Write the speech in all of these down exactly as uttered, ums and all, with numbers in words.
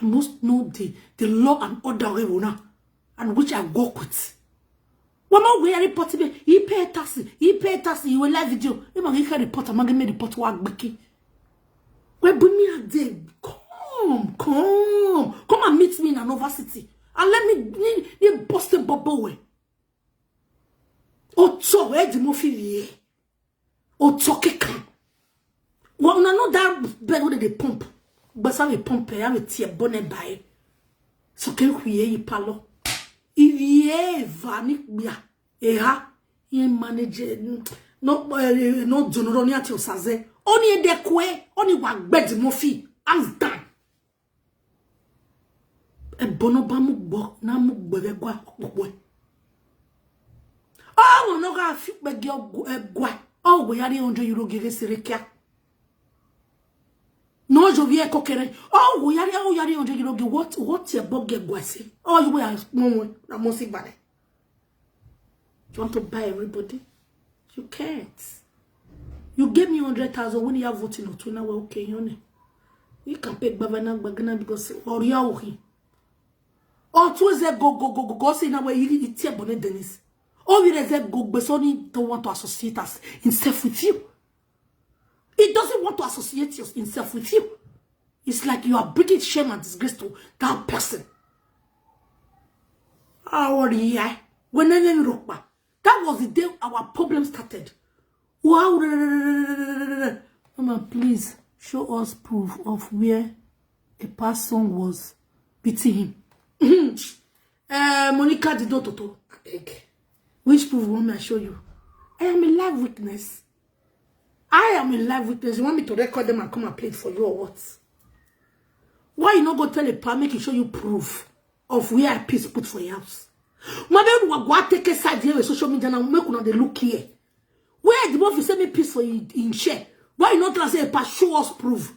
I must know the, the law and order wey una and which I work with. Wama we report me. He pay taxi. He pay taxi. You will live video. He might get report. I'm gonna report. Wa gbiki. We bring me a day. Come, come, come and meet me in another city and let me, me, me bust a bubble way. Oto where the mafia here. Oto kekan. Well, una know that bed wey dey pump. Gbasa we pump, eh, have a tear bonnet by. So can we hear you palo? If ye vani gbia, eh ha, ye manage, eh, no, eh, no, do no, ni ati osaze. Oni edekwe, oni wa gbedi mofi, hands down. Ebono ba mu gbo, na mu gbo be gwa, gbo. Oh, no ga fi pe gi ogu, eh, gwa. Oh, we yari hundred euro gege serekia. No, jo vie kokere. Oh, we yari, oh, yari hundred euro gi. What, what your bog get gwa se? Oh, you were one one. Na mo si bale. You want to buy everybody? You can't. You gave me hundred thousand when you have voting or two now. Okay, you know. You can pay Bavana Bagana because or you are okay. Or two is a go, go, go, go, go, say now where you eat here, Bonnet Dennis. Or you is a go, but Sonny don't want to associate us himself with you. He doesn't want to associate us- himself with you. It's like you are bringing shame and disgrace to that person. Our yeah. When I didn't look back, that was the day our problem started. Wow, Mama, please show us proof of where a person was beating him. Uh, Monica did not toto. I beg. Which proof want me to show you? I am a live witness. I am a live witness. You want me to record them and come and play it for you or what? Why you not go tell a pa make he show you proof of where I piece put for your house? My baby will go take a side here with social media now. Make una dey look here. Where the boy send me piece for in, in share? Why you not tell us say a pa show us proof?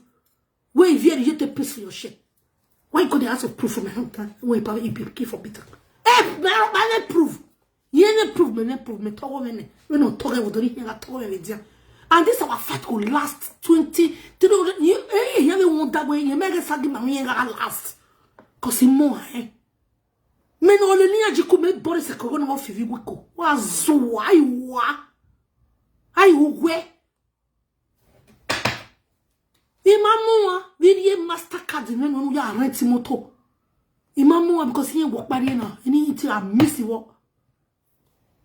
Where if you take piece for your share? Why you go dey ask for proof for my hand? Where pa you be keep for bitter? Hey, my, my proof. Ye ne proof me, ne proof me, togo me ne. We no togo we don't hear togo me dia. And this our fight go last twenty, three hundred. You, eh, you have one that way. You make a saggy man, you last. Cause him more, eh. Me no le ni aji ku me Boris akogo no fifi wiko. Wa zo, ai wa. Ai ugwe. Imamua, we ye Mastercard me no ya rent moto. Imamua because he work by na. Any it I miss what.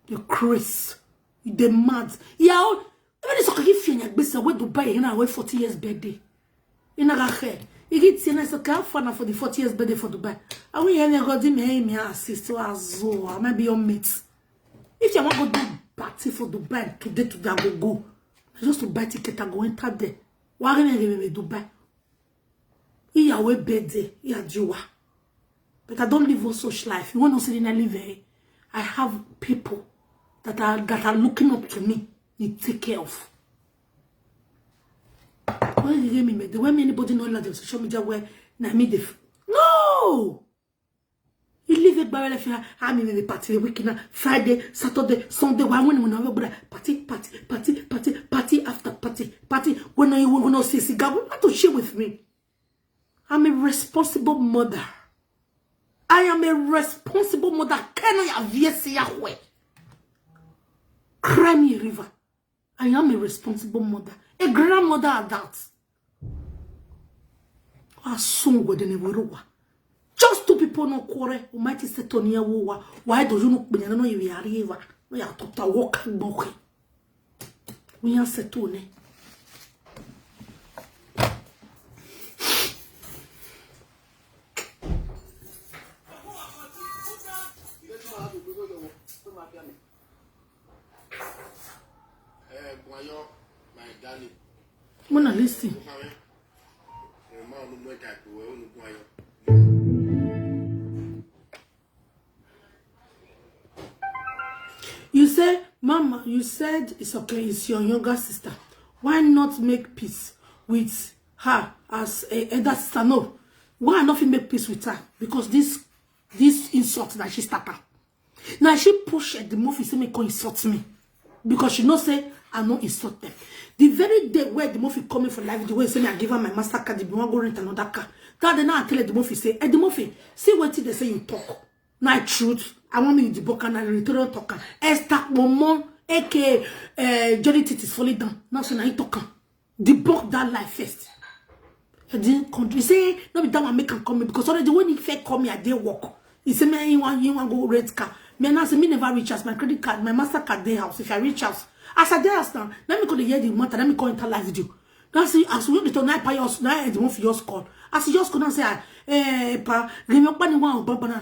The Chris, the mad. Yeah, even this okay if you gbese we Dubai here na we forty years birthday. Ina ga khe. Igi ti na so ka fa na for the forty years birthday for Dubai. I will hear go di me me assist to azo. I might be your mate. If you want go do party for Dubai today, today I go go. I just to buy ticket, I go enter there. Why me give me Dubai? Iyawe birthday, iya jiwa. But I don't live one such life. You want to see I live, eh? I have people that are that are looking up to me. They take care of. When you hear me, the way anybody know like social media where na me the no. You live it by life. I mean, the party the weekend, Friday, Saturday, Sunday. Why when when I go party, party, party, party, party after party, party. When I when I see cigar, we want to share with me. I'm a responsible mother. I am a responsible mother. Can I have yes Yahweh? Cry me a river. I am a responsible mother, a grandmother at that. Asungwe de neweruwa. Just two people no quarrel. Almighty said to Nia Wowa. Why do you look me? No, you are river. No, you are to walk and walk. We are said to ne. Mona, listen. You say, Mama, you said it's okay, it's your younger sister. Why not make peace with her as a elder sister? No. Why not fit make peace with her? Because this this insult that she started. Now she pushed the movie, say me come insult me. Because she know say I no insult them. The very day where Eddie Murphy coming for live, the way say me I give her my master card, if you want go rent another car. That day now I tell Eddie Murphy say, Eddie Murphy, see wetin they say you talk. Na truth. I want me to debunk and I return talk am. Esther Momo, A K A uh, Johnny Titties falling down. Now say na you talk am. Debunk that lie first. I didn't country say no be that one make am come me because already when he first come me I dey work. He say me he want he want go rent car. Me now say me never reach as my credit card, my master card dey house. If I reach house, as I dey house now, let me go to hear the matter. Let me go enter live video. Now see as we dey talk now, pa yours now the one for yours call. As yours call now say ah, eh pa, give me money one baba na.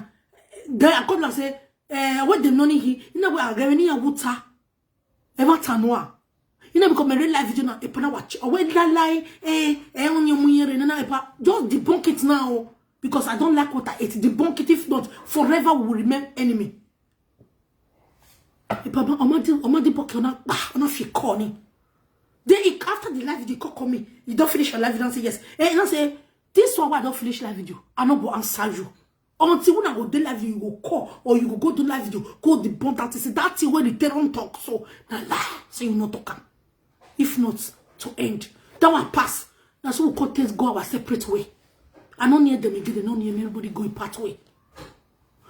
Then I come now say eh what dem no need he. You know what I give me a water. Ever tanua. You know because my real life video now. E pa na watch. Owe lalai eh eh onye munyere na na e pa. Just debunk it now because I don't like what I ate. Debunk it, if not, forever we will remain enemy. E pa ba omadi omadi poke ona pa ona fi call ni. Then he, after the live video, he call call me. You don't finish your live video and say yes. Eh, and I say this one why I don't finish live video. I no go answer you. Until when I go do live video, you go call or you go go do live video, go the bond that is that thing when the terror talk. So na lie. So you not talk am. If not to end, that one pass. That's why we content go our separate way. I no near them again. They no near me. Everybody go a part way.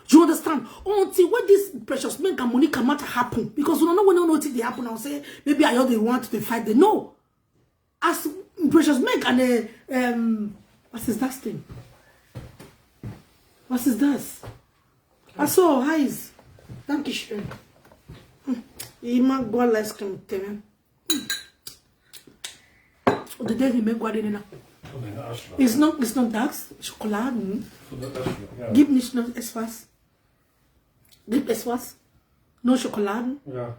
You understand? Until when this Precious Meg and Monica matter happen, because you don't know when you know thing they happen. I'll say maybe I heard they want to fight. They know as Precious Meg and uh, um, what is that thing? What is that? I saw eyes. Thank you, Sharon. Ima go ice cream teme. The day he make what in. It's not. It's not that chocolate. Mm. Give me no espace. Give espace. No chocolate. Yeah.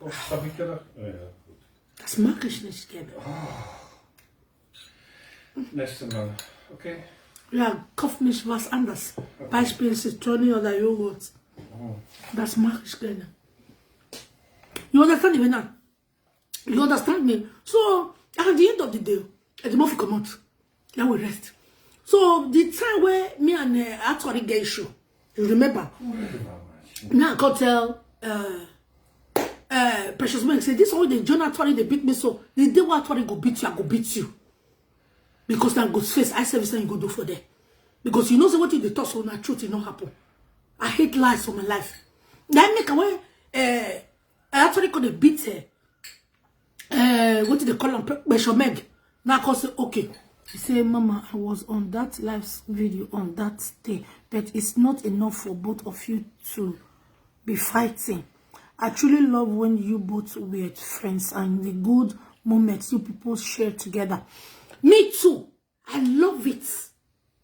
Oh, hab ich gedacht. Ja, ja, gut. Das mag ich nicht gerne. Nächstes Mal, okay? Ja, kauf mich was anderes. Beispiel Zitrone oder Joghurt. Das mag ich gerne. You understand me now? You understand me? So, at the end of the day, Eddie Murphy come out. Now we rest. So, the time where me and uh, Actually get issue, you remember? Now I go tell uh, uh, Precious Man, say, this one the John Actually they beat me, so the day what Actually go beat you, I go beat you. Because now go face eye service and you go do for them. Because you know say what you dey talk so na truth, it no happen. I hate lies for my life. That make a way. Uh, I actually could have beat her. Uh, what did they call him? Precious Meg. Now I say okay. He say, Mama, I was on that live video on that day, but it's not enough for both of you to be fighting. I truly love when you both were friends and the good moments you people share together. Me too. I love it.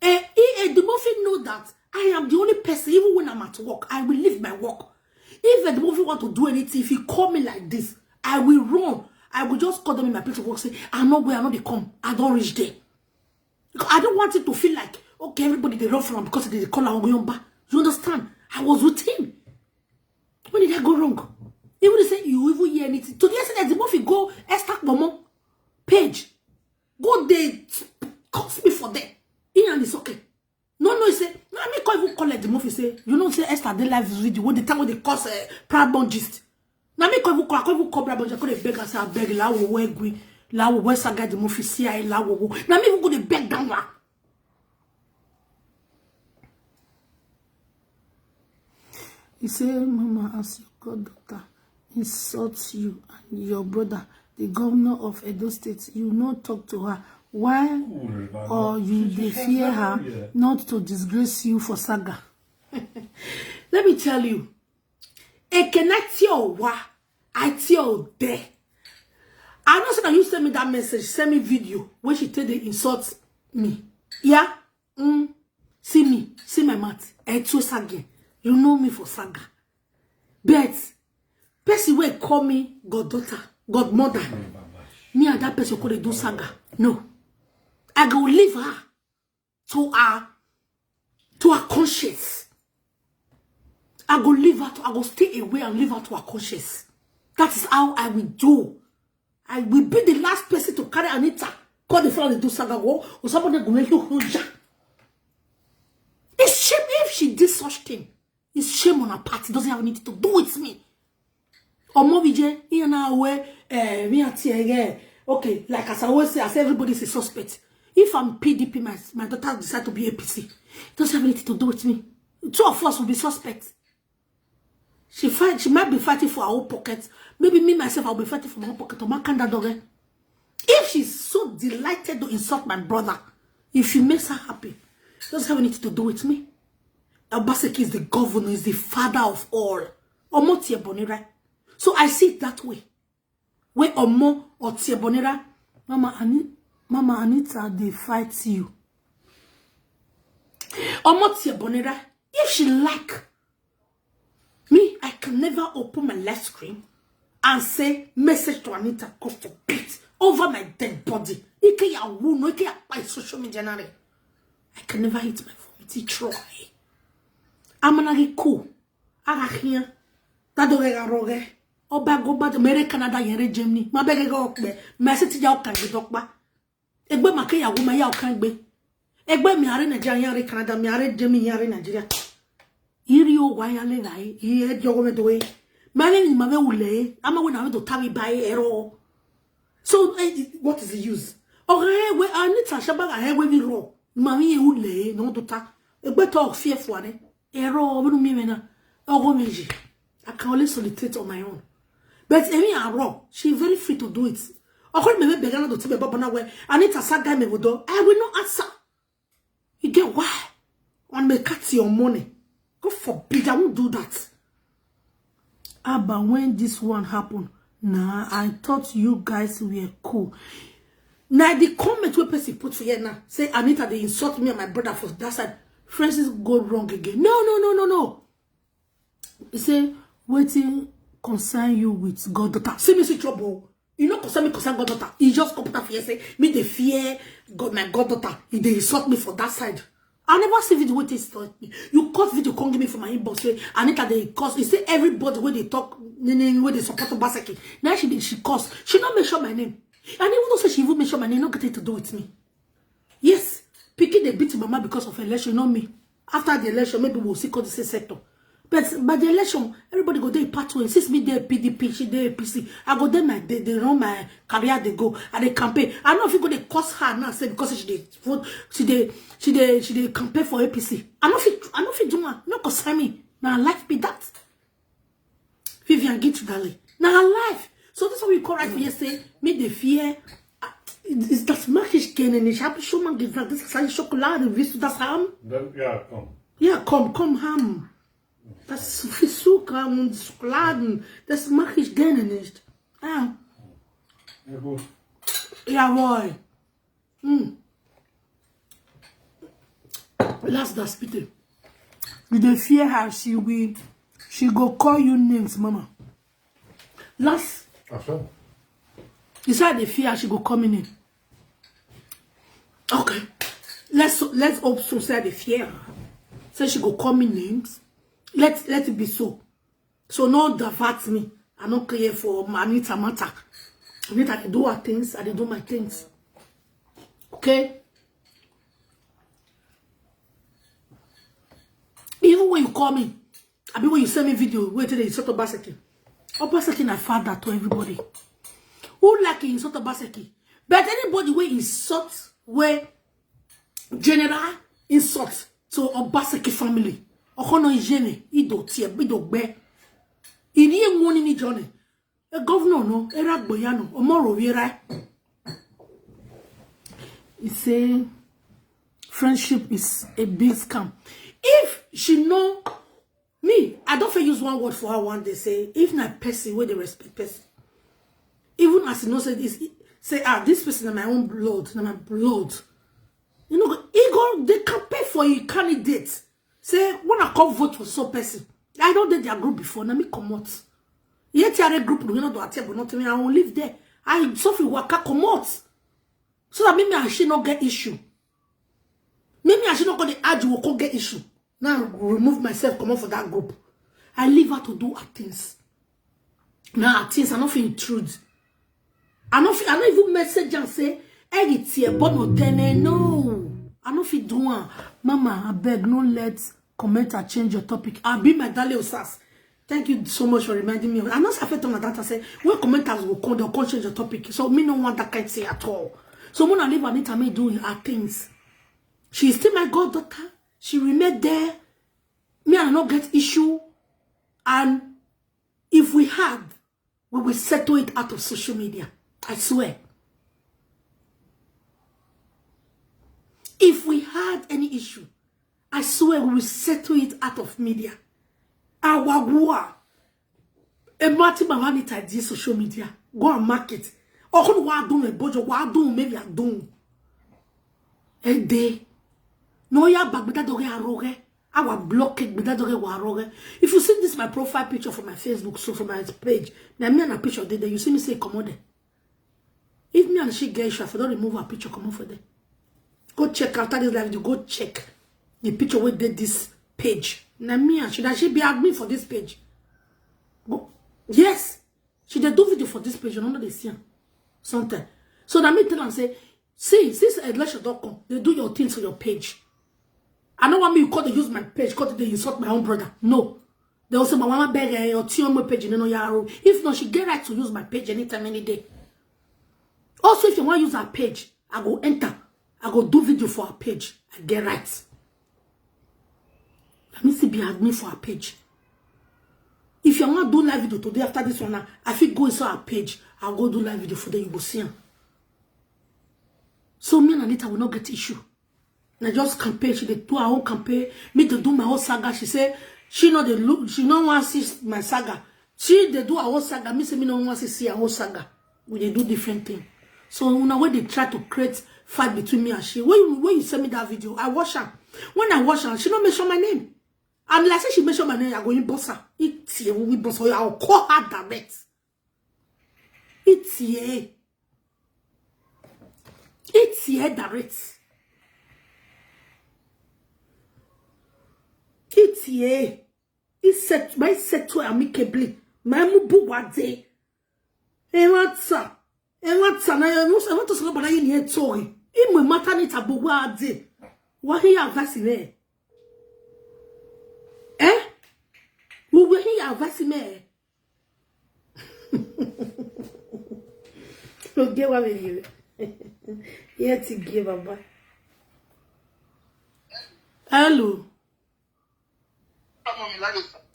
Eh, he, eh, the Murphy know that I am the only person, even when I'm at work, I will leave my work. If eh, the Murphy want to do anything, if he call me like this, I will run. I will just call them in my place of work, say, I'm not going, I'm not they come. I don't reach there. Because I don't want it to feel like, okay, everybody they run from him because they call him Ogoyomba. You understand? I was with him. When did I go wrong? Even they say you even hear anything. Today I said that the Murphy go Esther Momo page. Go they curse me for them. In and it's okay. No, no, he say, now me can't even call like the Murphy say, you know say Esther they live video. What the time when they cause a uh, proud bond gist. Now me can't even call, I can't even call proud bond gist. I can't beg and say I beg la wo we gwi, la wo we saga the Murphy C I la wo wo. Now me even go they beg down one. He say, Mama, as your goddaughter insults you and your brother, the governor of Edo State, you no talk to her. Why or you dey fear her not to disgrace you for saga? Let me tell you, Ekenati Owa, Aiti Ode. I know say that you send me that message, send me video when she tell they insult me. Yeah? Mm. See me, see my mouth. I too saga. You know me for saga. But person wey call me goddaughter, godmother, me and that person could do saga. No. I go leave her to her to her conscience. I go leave her to I go stay away and leave her to her conscience. That is how I will do. I will be the last person to carry Anita. Call the phone and do saga go or somebody go make you. It's shame if she did such thing. It's shame on her part. It doesn't have anything to do with me. Omo vije, you know where, eh, me at here. Okay, like as I always say, as everybody is a suspect. If I'm P D P, my, my daughter decide to be A P C, it doesn't have anything to do with me. Two of us will be suspects. She fight, she might be fighting for her own pocket. Maybe me myself, I'll be fighting for my own pocket. Or my candle dog. If she's so delighted to insult my brother, if she makes her happy, it doesn't have anything to do with me. Obaseki is the governor, is the father of all. Omo Tiebonira. So I see it that way. Where Omo or Tiebonira, Mama Ani, Mama Anita, they fight you. Omo Tiebonira, if she like me, I can never open my live screen and say message to Anita, God forbid, over my dead body. Ike ya wu no, ike ya pa social media na re. I can never hit my phone. It's try. I'm gonna get cool. I got here. That don't get a roge. Oba go back to America, Canada, yere Germany. My beg go up there. My city ya can get up back. Egbe make ya wu ma ya can be. Egbe mi are Nigeria, yare Canada, mi are Germany, yare Nigeria. Iri o wa ya le rai, i e jogo me doe. Ma le ni ma me ule, ama we na me do tabi ba e ero. So, eh, what is the use? Okay, we Anita Shabaga he we ni ro. Ma mi ule no do ta. Egbe to fear for ne. Ero, we no mi me na. Ogo meji. I can only solicitate on my own. But Emi Aro, she very free to do it. Ogo me me begana do tibe baba na we. Anita Saga me wodo. I will not answer. You get why? One may cut your money. God forbid, I won't do that. Abba, when this one happened, nah, I thought you guys were cool. Now the comment where person put for here now, say Anita, they insult me and my brother for that side. Francis go wrong again. No, no, no, no, no. He say, wetin concern you with goddaughter? See me see trouble. You no concern me, concern goddaughter. He just come put up here say, me dey fear God, my goddaughter. He dey insult me for that side. I never see video wey take insult me. You cut video, come give me for my inbox. Say, Anita, they cause. He say everybody wey dey talk, wey dey support Obaseki. Now she dey, she cause. She no mention my name. And even though say she even mention my name, no get anything to do with me. Yes, pikin dey beat mama because of election, not me. After the election, maybe we'll see the same sector. But by the election, everybody go dey part way. Since me dey P D P, she dey A P C. I go there, my, they, they run my career, they go and they campaign. I know if you go, they curse her now, say because she dey vote, she dey, she dey, she dey campaign for A P C. I know if you, I know if you do one, no concern me. Now life be that. Vivian get to Dale. Now her life. So that's why we call right for you say, me the fear. Ah, is das mag ich gerne nicht. Habe ich schon mal gesagt, das ist ein Schokolade. Willst du das haben? Dann, ja, komm. Ja, komm, komm, haben. Das ist viel Zucker und Schokoladen. Das mag ich gerne nicht. Ah, Ja, gut. jawohl. Hm. Lass das bitte. You dey fear her, she will, she go call you names, mama. Last, Ach so. you say I dey fear her, she go call me name. Okay. Let's, let's hope so say I dey fear her. Say she go call me names. Let, let it be so. So no divert me. I no care for Anita matter. Anita dey do her things, I dey do my things. Okay? Even when you call me, I mean when you send me video, wait till they insult Obaseki. Obaseki na father to everybody. Who like insult Obaseki? But anybody wey insult, wey general insult to Obaseki family, Okono Ijene, Ido Tie, Ido Gbe. Ini e woni ni Johnny. A governor no, era gboyano, Omoro Wira. He say friendship is a big scam. If she know me, I don't fit use one word for her one day. Say if na person wey dey respect person, even as you know say this, say ah, this person na my own blood, na my blood. You know, he go, they campaign for a candidate. Say when I come vote for some person, I don't did their group before. Now me comot. Yet your group, you know, do attack, but not me. I won't live there. I suffer waka comot. So that me, me and she not get issue. Me, me and she not got the argue, will come get issue. Now I remove myself, come off for that group. I leave her to do her things. Now her things, I not feel intrude. I not feel, I not even message and say, hey, it's here, but no tene, no. I not feel do one. Mama, I beg, no let comment and change your topic. I'll be my darling Osas. Thank you so much for reminding me. I know Safet on that. I say when commenters will come, they'll come change the topic. So me no want that kind say at all. So Mona leave Anita me doing her things. She is still my goddaughter. She remained there. Me and I not get issue. And if we had, we will settle it out of social media. I swear. If we had any issue, I swear we will settle it out of media. Awagua. Emati Mahanita di social media. Go and mark it. Okun wa dun e bojo wa dun me ya dun. Ede. No ya bagbida doge aroge. Awa block it gbida doge wa aroge. If you see this my profile picture for my Facebook, so for my page, na me and a picture dey there. You see me say come on there. If me and she get issue, I for don remove her picture, come on for there. Go check after this live video. Go check the picture wey dey this page. Na me and she, that she be admin for this page. Go, yes, she dey do video for this page. You know they see am sometimes. So that me tell am say, see, since election don come, they do your things for your page. I no want me you call they use my page, call they insult my own brother. No. They will say, my mama beg eh, your T M O page, you know, yaro. If not, she get right to use my page anytime, any day. Also, if you want to use her page, I go enter. I go do video for her page. I get right. Let me see be admin for her page. If you want to do live video today after this one, now, I fit go inside her page. I'll go do live video for them. You go see her. So me and Anita will not get issue. And I just campaign. She dey do her own campaign. Me to do my own saga. She say she not dey look. She no want see my saga. She dey do her own saga. Me say me no want see see her own saga. We dey do different thing. So now when they try to create fight between me and she, when you, when you send me that video, I watch her. When I watch her, she no mention my name. I'm like, say she mention my name, I go inbox her. It's here, we boss her. I'll call her direct. It's here. It's here direct. It's here. He said, my said to amicably, my mubu wade. He wants her. He wants her. Now, I want to say, but I need to. He my matter need to be wade. What he have that's in there? Eh? We will hear a verse in there. Oge wa me yire. Ye ti gie baba. Hello.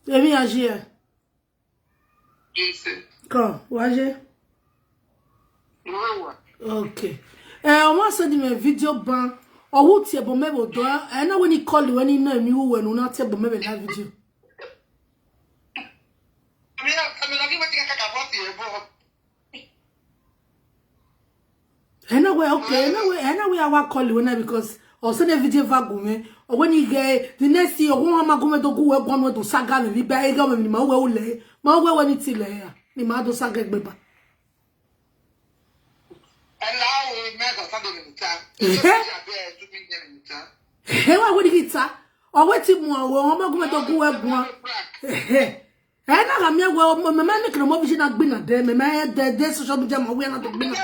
Èmi a ṣe. Come, wa ṣe. Okay. Eh, o ma send me video ban. O wu ti e bo me bo do. Eh, na we ni call we ni na mi wu we nu na ti e bo me be na video. Ena we okay, ena we ena we ena we awa call we na because o se na video va gume. O we ni ge the next thing o wa ma gume do gu we gu we do saga ni bi e ga me ni ma we o le. Ma we we ni ti le ya. Ni ma do saga gbe ba. Ela o me ga sa de ni ta. Ehe. Ya be tu mi ni ta. Ehe, wa we ni ta. O we ti mu o we o ma gume do gu we gu. Ehe. Eh, na ga mi agwa, me me me kro mo bi na gbe na de, me me de de social media mo we na to gbe na.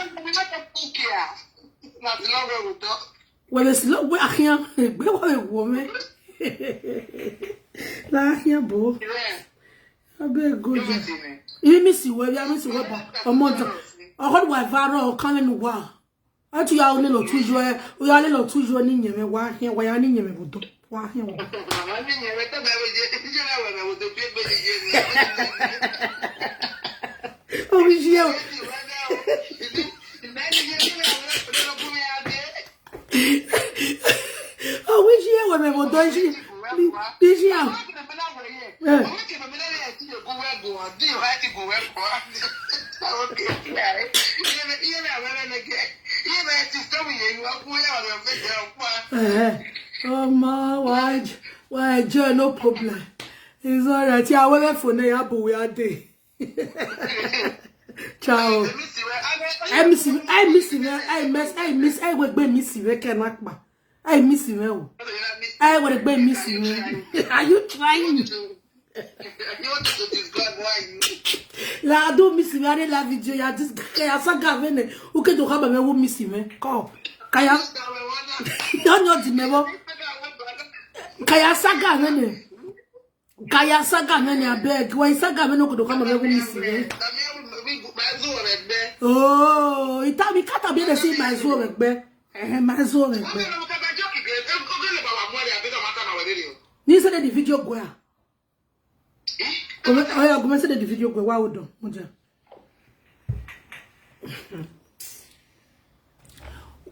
We be slow we ahian, gbe wa we wo me. La ahian bo. Abe go je. Ibi mi si we, bi mi si we ba. Omo ta. O ko wa va ro o kan le nu wa. Ati ya ole lo tujo e, o ya le lo tujo ni nyeme wa hin, wa ya ni nyeme budo. Wa hin wa. Ni nyeme te ba we je, je na wa na budo bi gbe ni je ni. O mi je o. O mi je wa me budo ji. Bi ji a. Eh. Eh, oh ma, why, why, joy, no problem. It's all right. Yeah, we for now, but we are there. Ciao. I miss you. I miss you. I miss. I miss. I will be miss you. Can I? I miss you. Oh. I will be miss you. Are you trying? You want to disguise why you? La do miss you. I la video. Ya this guy. Ya saga vene. Uke do kaba me wo miss you. Call. Kaya. Don't know the memo. Kaya saga vene. Kaya saga me ni abeg. Why saga me no go do come and go miss you? Oh, it tell me cut up here say my zoo regbe. Eh, my zoo regbe. Ni say the video go ya. Go me, oh yeah, go me say the video go. Wa odo, mo je.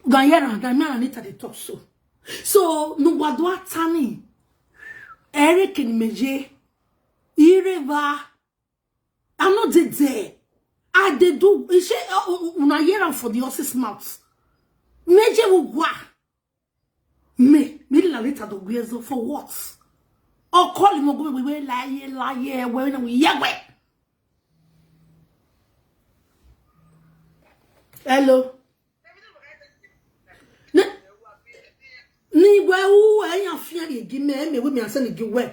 Ganyera, Damian Anita dey talk so. So, no wadwa tani. Eric in Meje. Ireva. I'm not dey there. I dey do. He say, uh, uh, una hear am for the horse's mouth. Meje wo gwa. Me, me la later do gwezo for what? Or call him go we lie, lie, we na we yegwe. Hello. Ni we u anya fia di gi me me we me asa ni gi we.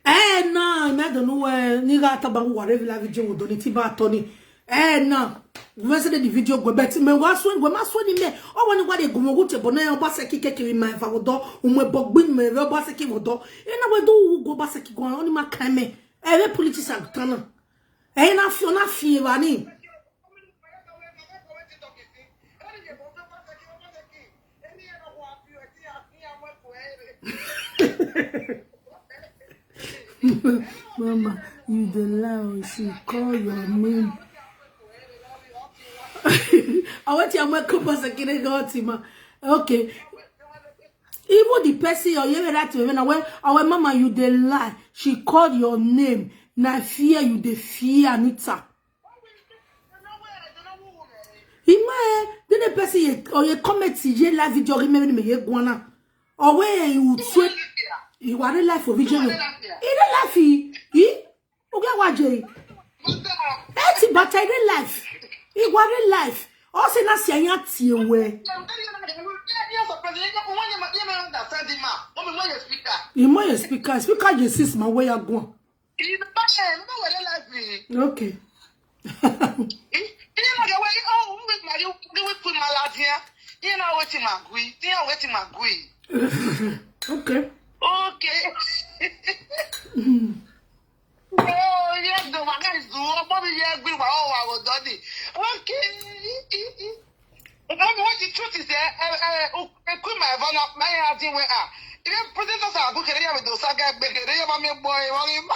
Eh na me do no we ni ga ta ba wa re la video do ni ti ba to ni. Eh na. We say the video go bet me wa so we ma so ni me. O woni wa de gumo gute bo na Obaseki kekiri ma fa wodo. Umwe bogbin me Obaseki wodo. E na we do u go Obaseki go oni ma kai me. E we politics agtana. E na fi o na fi wa ni. Mama, you dey lie. She call your name. I want your microphone second go to ma. Okay. Even the person you hear that to me now, when our mama, you dey lie. She called your name. Na fear you dey fear, Anita. Ima, eh, then the person ye or ye comment ye live video ye me me ye guana. Or where you sweat. You are the life of video. In the life, he, he, okay, what Jerry? Eti bata in the life. He what the life. All say na say ya tie we. You more speaker, speaker you sis ma where you go. Okay. Okay. Oh, yes, the one is the one, but yes, we were all our daddy. Okay. But what the truth is, eh, eh, eh, oh, eh, quit my van up, my heart in where, ah. If you put it as a book, eh, with those guy, big, eh, my boy, what him.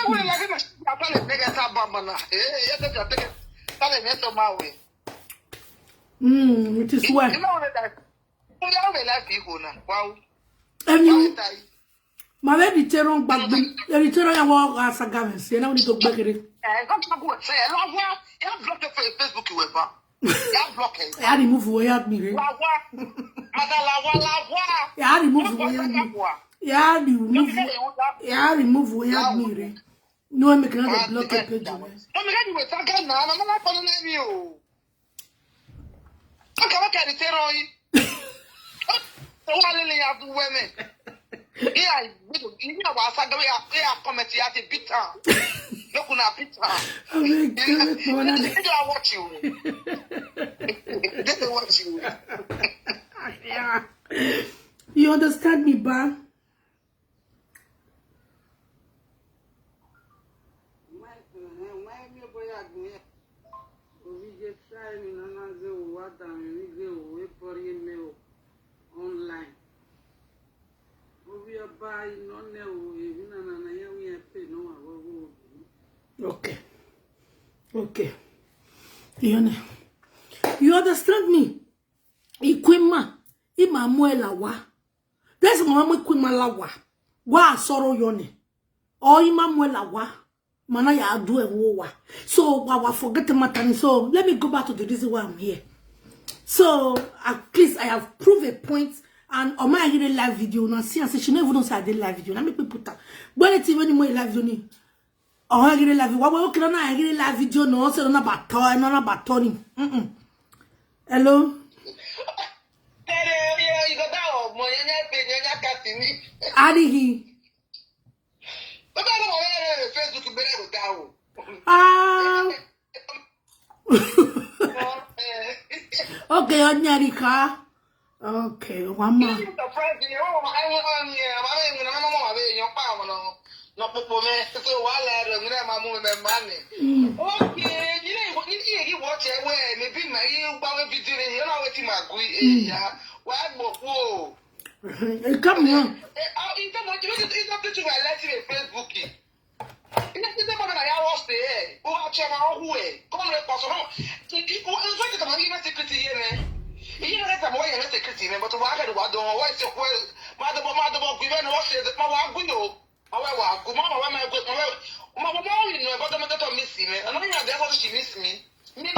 Well, I think I tell him, nigga, stop, bamba, na. Eh, eh, yeah, take it, take it. Tell him, yes, on my way. Mm, it is well. You know what that? You know what that people now? Wow. Anyway, Wow, that ma we di tero gbagbe, e di tero ya wo ga saga me si, e na ni to gbegere. Eh, come talk what say, la wa, ya block the Facebook you ever. Ya block it. Ya remove wo ya mi re. La wa. Mata la wa, la wa. Ya remove wo ya mi. Ya remove. Ya remove wo ya mi re. No, make another block the page. No, me get you with saga na, na na follow me o. Aka wa ka di tero yi. O wa le le ya du we me. Iya, iya wa saga ya, ya comment ya ti bitter. No kuna bitter. Abeg, abeg, Mona. They don't watch you. They don't watch you. Yeah. You understand me, ba? Online. Okay. Okay. You know, you understand me? Ikwema, ima muela wa. That's mama ikwema la wa. Wa soro yone. O ima muela wa. Mana ya do e wo wa. So wa wa forget the matter. So let me go back to the reason why I'm here. So at least I have proved a point. And on my live video now, see, I say she never even know say I did live video. Let me put that. When it's even more live video ni. Oh, I get a live. Wa wa okay na I get a live video no. So na ba to, na na ba to ni. Mm-mm. Hello. Tere, yeah, you got that one. Mo yanya pe, yanya kasi ni. Adi hi. Baba, no, Facebook, you better go down. Ah. Okay, Onyarika. Okay, one more. Surprise me. Oh, I want on here. I mean, I'm not my way. You're power no. No popo me. So wala re mi na mamu me mani. Okay, you know what you you watch it where maybe my you ba we video ni you know wetin ma gui eh ya. Wa gbo po. Hey, come on. Eh, oh, in terms of you know, it's not to my life in Facebook. Ina kisa mwana na ya watch the eh. Uwa chama ohu eh. Come le paso no. Iku nzo kita mwana ina secret yene. Ina kisa mwana ina secret yene. But wa ka wa don wa se ko. Ma do ma do gui me no se ma wa gui no. Ma wa wa gui ma ma wa ma gui ma wa. Ma wa ma you know but ma to miss me. I know you are there what she miss me. Me,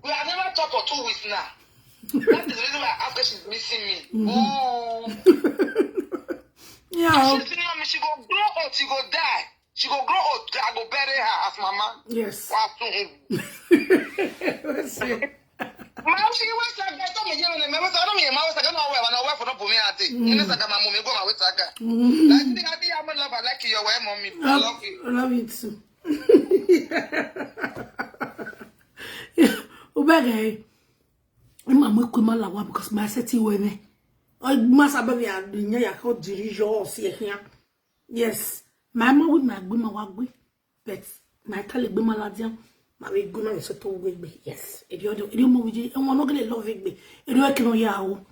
we have never talked for two weeks now. That is the reason why I ask her she's missing me. Ooh. Yeah. She's sitting on me. She go grow old. She go die. She go grow old. I go bury her as mama. Yes. Wa tun. Let's see. Ma she was like that. Tell me, you know, me was I don't mean, ma was like, no, well, no, well, for no put me at it. You know, like my mommy go my way, Saka. Like the idea, I'm in love. I like you. You're my mommy. I love you. I love you too. Ubege. Ima mwe kuma la wa because my city we me. Oi masa baby a nya ya ko dirijo o si ehia. Yes. My mom with my gbima wa gbe. But my tale gbima la dia. Ma we gbima we so to we gbe. Yes. Eri o eri mo we je. E won no gele love gbe. Eri o kino ya o.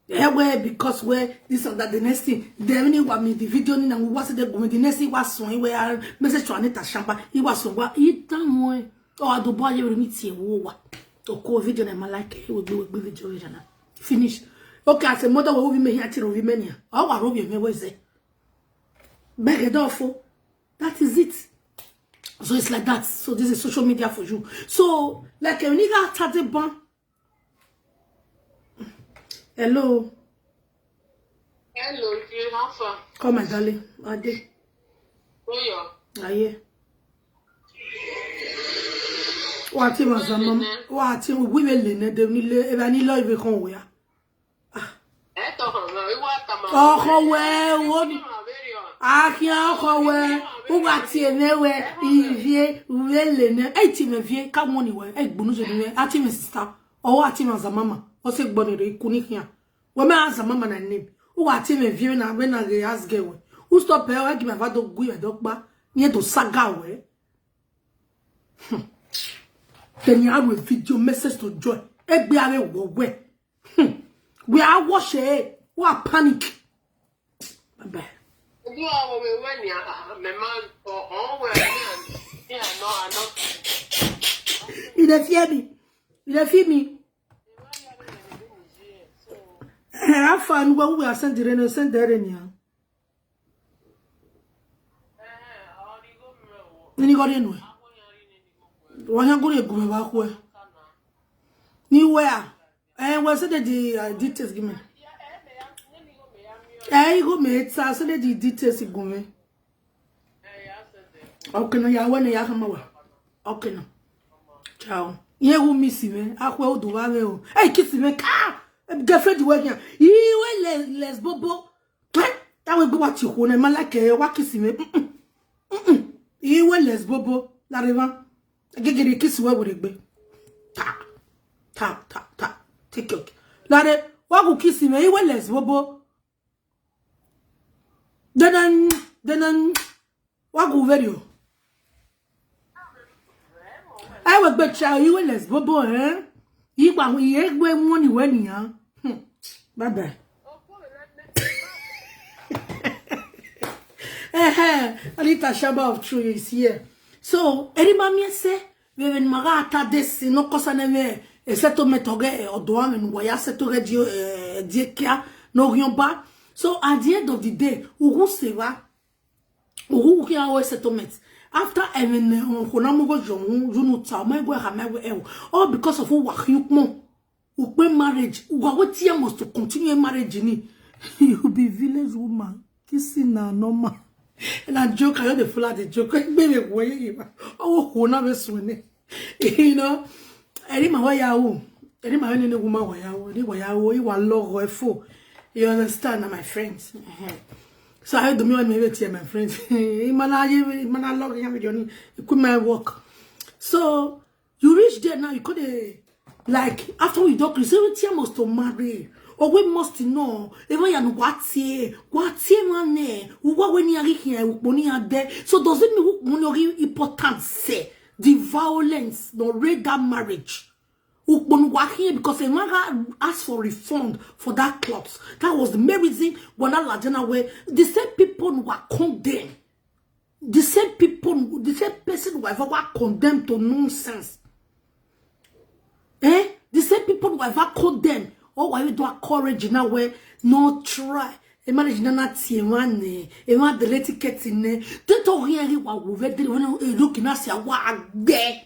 Yeah, where because where this and that the next thing. Then when you want me the video ni na we was the go the next thing was so where I message to Anita Shamba. He was so what he done one. Oh, I do boy you meet here wo wa. To ko video na ma like he will do a video video na. Finish. Okay, as a mother we will be me here till we many. Oh, I rob you me we say. Beg it off. That is it. So it's like that. So this is social media for you. So like a nigga attack the ban. Hello. Hello, dear. How far? Come, my darling. Ade. Where you? Aye. What him as a mom? What him? We will learn it. They will learn. If I need love, we can wear. Eh, talk about it. What am I? Oh, how well. What? Akia ọkọ we, ụgwọ ati emewe, ivie, uwele ne, eti me vie, ka money we, e gbunu je ne, ati me sister, o ati me as a mama, o se gbonu re ikuni kia. We me as a mama na name. Ụgwọ ati me vie na we na ge as ge we. U stop e, o gi me va do gu e do pa, ni do saga we. Then you have a video message to joy. Egbe are wo we. We are wash e, we are panic. Bye bye. You are over when you are, my man, or, or where I am. Yeah, no, I know. You dey fear me? You dey fear me? Eh, how far? We are send the rain, send the rain here. Ni go de no. Wa nya go de gu me ba ko. Ni where? Eh, we send the uh, details give me. Eh, you go me, it's I send the details give me. Okay, no, ya when ya come over. Okay, no. Ciao. Ye who miss me? Akwe o do wa me o. Hey, kiss me. Ka. Girlfriend we here. Yi we les bobo. Eh? That we go what you want. Ma like e wa kiss me. Mm-mm. Mm-mm. Yi we les bobo. La reva. Gigiri kiss we we gbe. Ta. Ta, ta, ta. Take it. La re. Wa go kiss me. Yi we les bobo. Denan, denan. Wa go very o. I will bet you you will les bobo, eh? You wa ye gbe money when ya. Bye bye. Eh, eh, Anita Shamba of True is here. So, any mommy say, we when maga ata this no kosa ne me e settlement oge odo ame no wa ya settle ge di eh, di kia no rion ba. So at the end of the day, ugu seva ugu kia o settlement. After even hona mo go jo hu you no ta mo go ha me we all because of what you mo. Ukpe marriage, uga wetin you must to continue marriage ni. You be village woman, kissing na normal. Na joke, I no dey follow the joke. Gbere wo ye ba. Owo ko na be sun ni. You know, any ma wa ya wo. Any ma any woman wa ya wo. Any wa ya wo, you wa love her for. You understand, na my friends. So I do me when me with my friends. Imana ye, imana log ya video ni. It could my work. So you reach there now, you could eh, Like, after we talk, you say we tear must to marry. Or we must know. Even yan what tear, what tear man ne, who what when you are here, when you are there. So does it mean when you important say the violence, no raid that marriage? Ukpon were here because a man asked for refund for that cloth. That was the main reason when I lajana where the same people were condemned. The same people, the same person were ever condemned to nonsense. Eh? The same people were ever condemned. Or why you do a courage now where no try. A marriage na na tie one ne, a one the lady getting ne. They don't hear you what we read when you look in us ya wa there.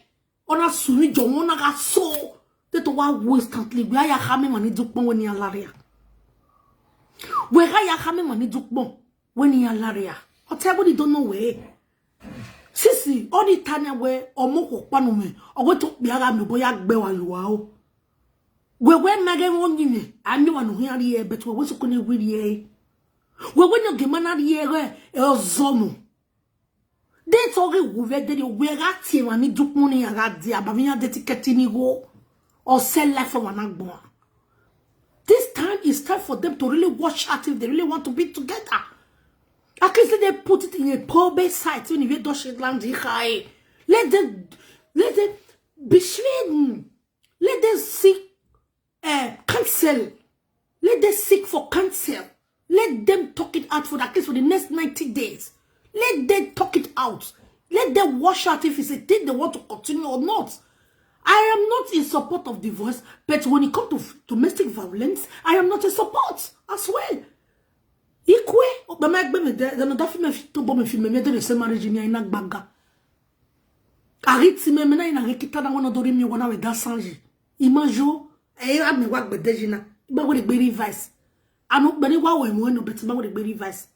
Ona sumi jo wona ga so. They to wa instantly we aya hame mani dukpon when you are laria. We ga ya hame mani dukpon when you are laria. Or tell you don't know where. Sisi, all the time where or moko panume, or what to be a me boy a gbe wa luao. We we mage won yini, ami wa no here, but we we so kone we ye. We we no gemana ye, e ozomo. They talk it we very day, we got him and he took money and got the Abamia de ticket in go or sell life from an agbo. This time it's time for them to really watch out if they really want to be together. At least let them put it in a poor bay site when you don't shit land high. Let them let them be shredding. Let them seek uh, counsel. Let them seek for counsel. Let them talk it out for at least for the next ninety days. Let them talk it out. Let them wash out if it's a thing they want to continue or not. I am not in support of divorce, but when it comes to f- domestic violence, I am not in support as well. Ikwe, but my baby, the the other film to bomb film, me the same marriage in Nagbaga. Ariti me me na ina rekita na wana dori mi wana we da sanji. Imajo, e a me wa gbede jina. Ba we de gbe revise. Anu gbe ni wa we mo no bet ba we de gbe revise.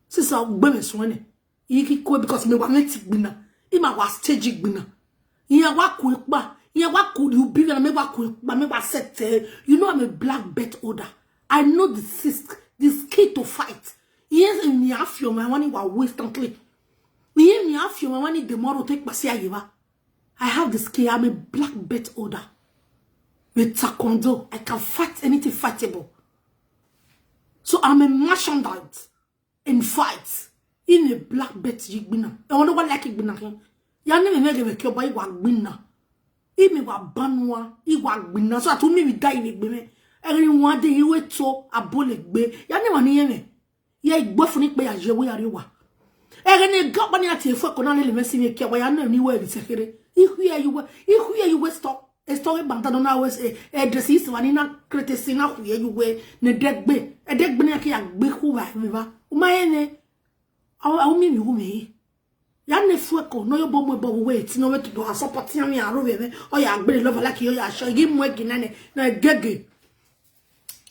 Sisa gbe me so ne. Iki ko because me wa me ti gbina. Ima wa stage gbina. Iya wa ku ipa. Iya wa ku you be na me wa ku ipa me wa set. Eh, you know I'm a black belt holder. I know the sis the skill to fight. Yes, in the afio my money wa waste and click. Iye mi afio my money the more take pasi ayewa. I have the skill. I'm a black belt holder. With taekwondo, I can fight anything fightable. So I'm a merchandise in fight. In a black belt yigbina. I wonder what like yigbina. Ya ne me me me kyo ba iwa gbina. Imi wa banwa, iwa gbina. So atu mi bi dai ni gbeme. Eri one day iwe to abole gbe. Ya ne wa ni yeme. Ya igbo funi pe ya je we ya rewa. Ere ne ga bani ati efo ko na le me si mi ke wa ya na ni we bi sekere. Ihu ya yuwe, ihu ya yuwe sto. E sto we banta no na we se. E dress is wa ni na krete si na hu ya yuwe ne degbe. E degbe ne ke ya gbe hu wa mi ba. Uma ene. Awu awu mi mi hu mi. Ya ne fueko no yo bomo bo we ti no we to do support ya mi aro we. O ya gbe love like yo ya show gi mo gi na ne. Na gege.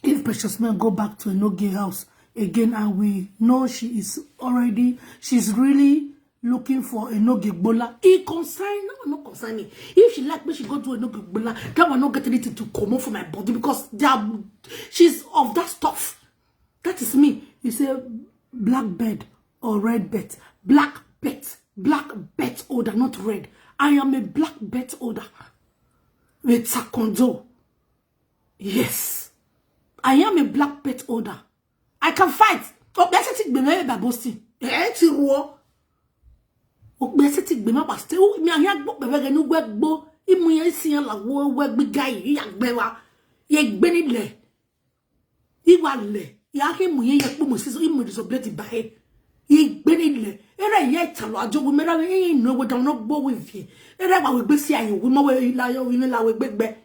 If Precious Man go back to Enoge house again and we know she is already, she's really looking for Enoge Gbola. He concern, no, no concern me. If she like me, she go to Enoge Gbola. That one not get anything to come off for my body because they are, she's of that stuff. That is me. You say black bed or red bed. Black bed. Black bed holder, not red. I am a black bed holder. With Sakondo. Yes. I am a black belt holder. I can fight. Okpese ti gbe me ba bosi. Eh ti ruo. Okpese ti gbe me ba ste. Mi ahia gbo pe we nu gbe gbo. Imu ye si ya la wo we gbi gai ya gbe wa. Ye gbe ni le. Iwa le. Ya ke mu ye ye po mo si so imu disobey ba he. Ye gbe ni le. Era ye talo ajo we me ra we no we down no gbo we fi. Era wa we gbe si ayo we mo we la yo we me la we gbe gbe.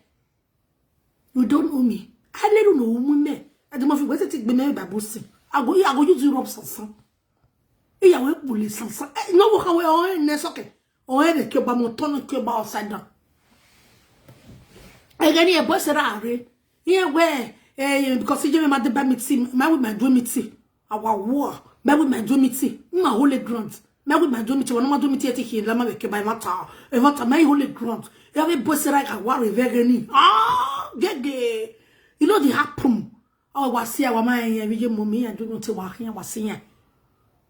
You don't know me. I let you know who me. I don't know if you wait to take me by bossy. I go, I go use you rub sansan. I will pull it sansan. Eh, no, what can we all in this okay? Oh, eh, ke ba mo tono ke ba upside down. Again, here boss are. Here where eh because you my the meeting, my with my do meeting. Our war, my with my do meeting. My holy ground. Me with my do meeting, when my do meeting, take here, lama weke by matter. E matter, my holy ground. You have a boss like a war very ni. Ah, gege. You know the happen. Oh, was here, wa my, eh, we get mommy and do not say wa here, was here.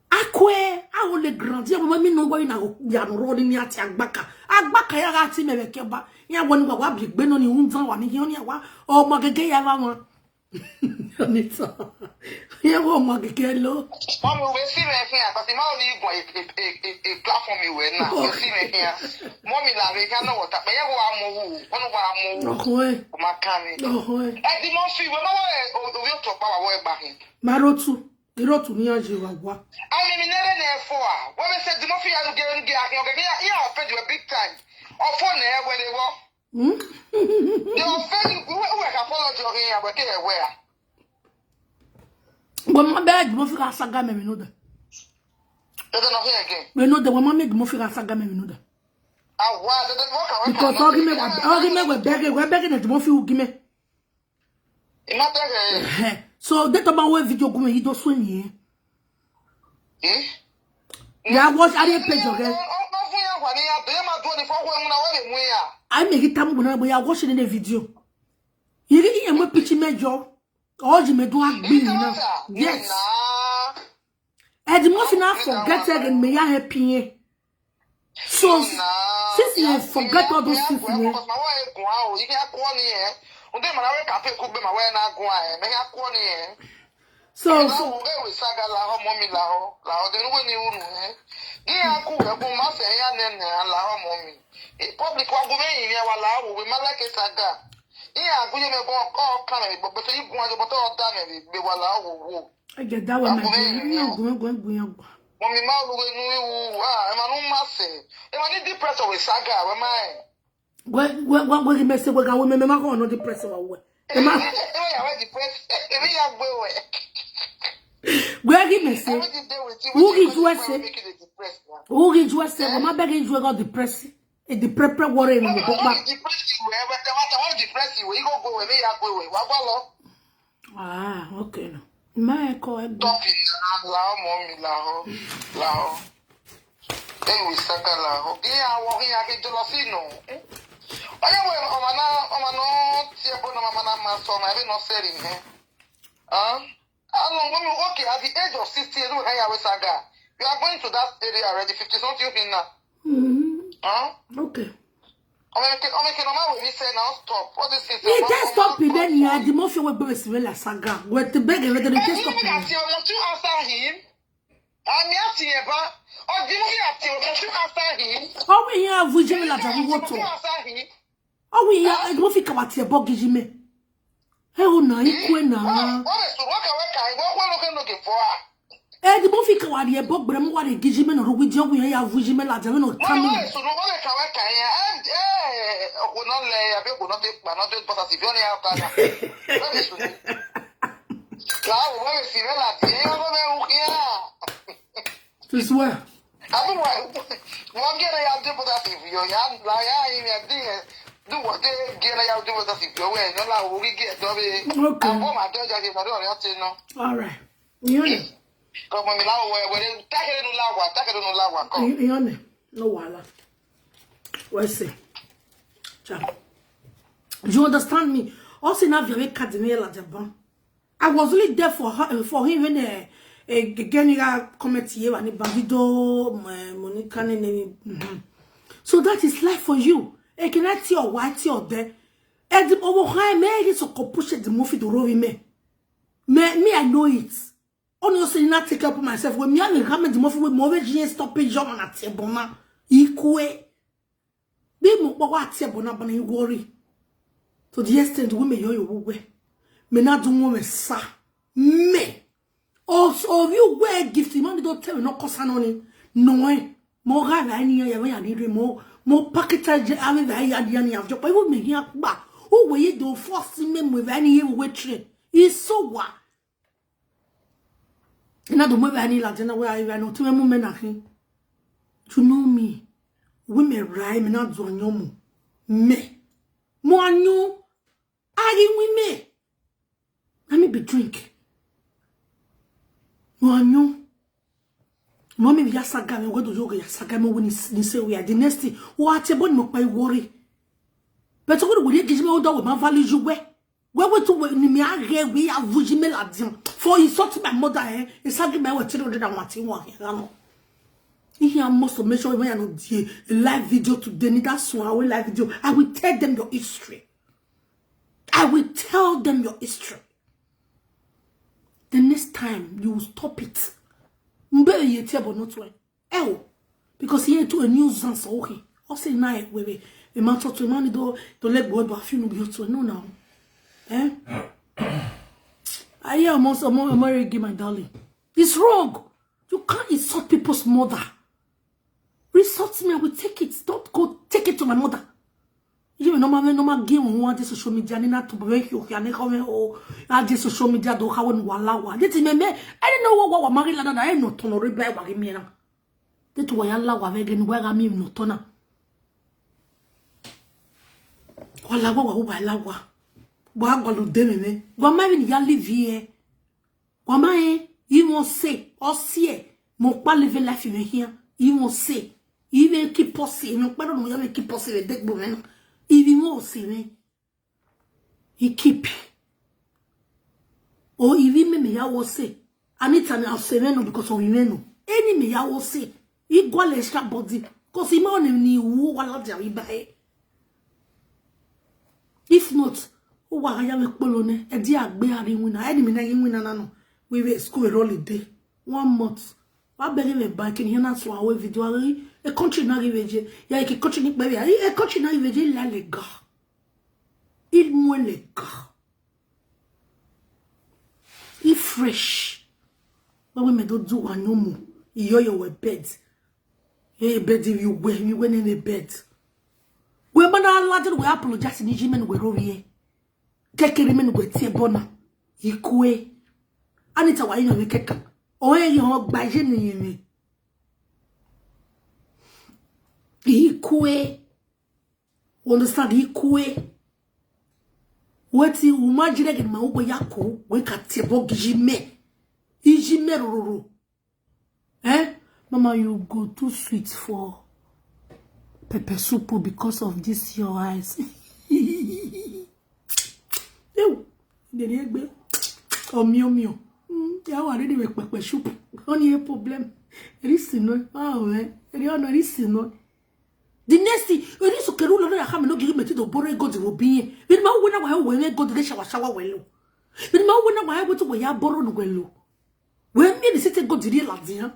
Akwe, Ole grand. Ya mama mi no go na ya no ro ni ati agbaka. Agbaka ya ga ti me be ke ba. Ya woni wa wa bi gbe no ni unzan wa ni yo ni wa. O mo gege ya wa won. Anita. Ya wo mo gege lo. Mommy, we see me here, but the man only go a, a, a, a, a platform you were now. We see me here. Mommy, la we can know what happened. Yeah, go amu. Ono go amu. Oho e. Makami. Oho e. Eh, the more free, we know what we talk about what about him. Marotu. Irotu ni aje wa wa. I mean, never there for. When we said the more free, I get get get. Yeah, I offend you a big time. Offend there where they were. Hmm? They offend you. We we can follow you here, but they were. But my bad, mo fi ka saga me, we know that. They don't know here again. We know that when my make mo fi ka saga me, we know that. Ah, why? They don't work. Because all give me, all give me, we beg, we beg that mo fi give me. It not that. Eh, so that about where video go me, you don't swim here. Eh? Yeah, watch, I didn't pay your girl. I make it time when I watch it in the video. You didn't even pitch me, Joe. All you may do, I be now. Yes. And the most enough forget again, me, I happy. So, since you forget all those things, eh? So, so, Public wa gume yin wa la wo we ma like saga. Iya guye me go ko kan me gbogbo to igun ajo boto da me be wa la wo wo. I get that one, my dear. You know, go, go, go, go. Mommy, ma lu we nu wu. Ah, e ma nu ma se. E ma ni depress we saga we ma e. Go, go, go, go, give me say, go, go, me, me, ma go, no depress wa we. E ma, E ma ya we depress. E ma ya gbe we. go, give me say. Every day with you. Who Wetin is you what make say? you dey depress now? Who is what say? Go, ma beg you, go depress. E depress, worry, no, Wọ́n go wọ́n back. Depress you wherever they want to depress you. You go go where me ya go where. Wa gba lo. Ah, okay, no. My call. Talking la o mommy la o la o. Hey, we saka la o. Gi ya wo gi ya ke jolo si no. Oye we o ma na o ma no ti e bo no ma na ma so ma be no seri eh. Huh? How long when we okay at the age of sixty years we can ya we saga. You are going to that area already fifty something you been now. Mm-hmm. Huh? Okay. Omeke omeke no ma we ni say now stop. What is this? He just stop it then, yeah. The more you will be with la saga. With the beg and the Hey, just you stop look at it. you, won't you answer him? I'm asking you, but or do you look at you, won't you answer him? Oh, we have we just like a Won't water. you answer him? Oh, we have the more you come at your bog, Jimmy. Hey, oh, no, you quit What now. what is what can what can what what can looking for? Eh, the more you come at your bog, but I'm what a Jimmy or with your way, I have Jimmy like a no What coming. what is what what can what can ya? Eh, eh, oh, no le ya be go no take pa no take but as if you only have that. What is it? Claro, what is it? Vela, tiene algo de un ya. This way. Abu wa wọ́n gẹ́rẹ́ ya dé bọ́dá sí ìfìyọ́ ya la ya ìrìn àdé yẹn dùwọ̀ dé gẹ́rẹ́ ya dé bọ́dá sí ìfìyọ́ wẹ̀ ẹ̀yọ́ la orí gẹ̀ ẹ̀dọ́ bẹ́ẹ̀ Okay. Àbọ̀ màá dọ́jà ṣe pàdé ọ̀rẹ́ ọ̀tí náà. All right. You know. Kọ̀mọ̀ mi láwọ̀ wẹ̀ wẹ̀rẹ̀ tákẹ́rẹ́ nu láwà tákẹ́rẹ́ nu láwà kọ́. You, you know. No wala. What's it? Cha. You understand me? Also, now very cardinal la jaban. I was only there for her, for him when uh, uh, Geniga comment here and Bavido, uh, Monica, and mm-hmm. So that is life for you. I cannot see your white or there. And the over high me is so push the movie to roll me. Me, me, I know it. Only say not take up myself. When me, I will come and the movie with more G S stop it, John at Tebona. Equal. Bí mo pọ̀ wá tí ẹ̀bùn náà bá ní worry. To the extent women yọ yòówó wẹ̀. Mi náà dún wọn mẹ́ sá. Mẹ́. Orí owó ẹ̀ gift mọ́ mi tó tẹ̀wé náà kọ́ sáná ni. Nù ẹ̀. Mo rà rà ní ẹ̀yà wọ́n yà ní rí mo. Mo package jẹ́ àmì rà yà ní àní àjọpọ̀. Ìwé mi yẹn gbà. Ó wòye dò fọ́ sí mẹ́mọ̀ rà ní ìwé train. Ìṣòwà. Ina do mo ba ni la jana we ai no to me mo me na hin. You know me. We me rai me na do anyo mo. Me. Mo anyo. Ari we me. Na me be drink. Mo anyo. Mo me ya saga me we do yoga ya saga me we ni ni say we are the next thing. What about mo pa worry? But what we give me all that we ma value you we. Where we to we ni me a ge we a vuji me la dian. For insult my mother eh. It's a give me we three hundred and one thing one here. No. This here must make sure when I know the live video today, need that one, I will live video. I will tell them your history. I will tell them your history. The next time you will stop it. Mbe ye tell but not well. Oh, because here to a nuisance. Okay. I'll say na we we. A man talk to a man do to let boy but feel no be to no now. Eh? I hear almost a more give my darling. It's wrong. You can't insult people's mother. Insult me, I will take it. Don't go take it to my mother. You know, normal, normal game who want this social media, ni na to be you can come o. I just social media do how one wala wa. This me me. I don't know what what marry la na. I no tono re bai wa mi na. This wa ya la wa ve gen wa ga mi no tona. Wala wa wa wa la wa. Wa go lu de me me. Wa ma even ya live here. Wa ma e, you won't say or see. Mo pa live life in here. You won't say. You will keep pussy. No pa no ya will keep pussy with dead woman. If you won't see me, he keep. Or if he me me ya will say. Anita na say me no because of him no. Any me ya will say. He go extra body. Cause he man ni wo wala dia we buy. If not, o wa ya me polo ne. E di agbe ari wina. Any me na yin wina na no. We were school holiday. One month. Wa beg me back in here na so our video. A country na give je. Ya ki country ni pe ya. A country na give je la le ga. Il mo le ga. He fresh. But we me do do one no more. Yo yo we bed. Hey bed you we we we ne bed. We man a lot we apologize ni jimen we ro ye. Kekere men we tie bona. Ikue. Anita wa yin we keka. O e yo gba je ni yin. Ikue. Understand? Ikue. Weti uma jire gen ma ugbo yako we ka tie bo gijime. Ijime ruru. Eh? Mama, you go too sweet for pepper soup because of this your eyes. Ew, deri egbe. Omio mio. Mm, ya wa ready with pepper soup. Only a problem. Risi no. Oh, eh. Eri ono risi no. The next thing, eri so keru lo na ha me no give me to borrow God will be. Bin ma wona wa we God de shawa shawa we lo. Bin ma wona wa we to we ya borrow no we lo. We me ni sete God ri la dia.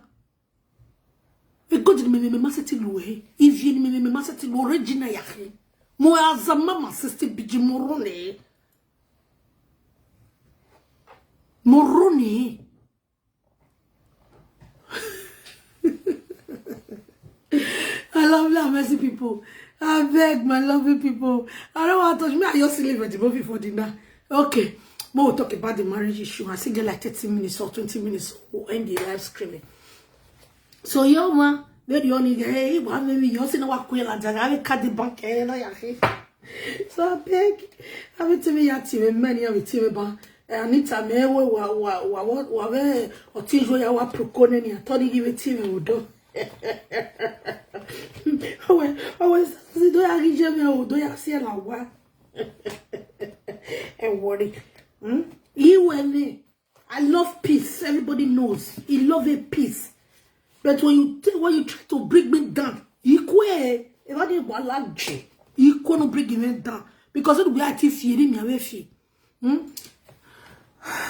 E God ni me me ma sete lo e. If you ni me me ma sete lo original ya he. Mo azama ma sister biji moroni. Moroni. I love that mercy people. I beg my loving people. I don't want to touch me. I just leave the movie for dinner. Okay. More talk about the marriage issue. I still get like thirty minutes or twenty minutes. We'll end the live streaming. So your man, maybe only hey, one maybe you see no work well and I cut the bank. Eh, no, yeah. So I beg. I will tell me yati me many I will tell me ba. Anita me we wa wa wa wa wa we otijo ya wa prokone ni atori give it me udo. Owe owe si do ya gije me udo ya si la wa. E worry. Hmm? Iwe ni. I love peace. Everybody knows. He love a peace. But when you t- when you try to bring me down, you quit. If I didn't want like J, you couldn't bring me down because of the way I teach you, me away fear. Hmm?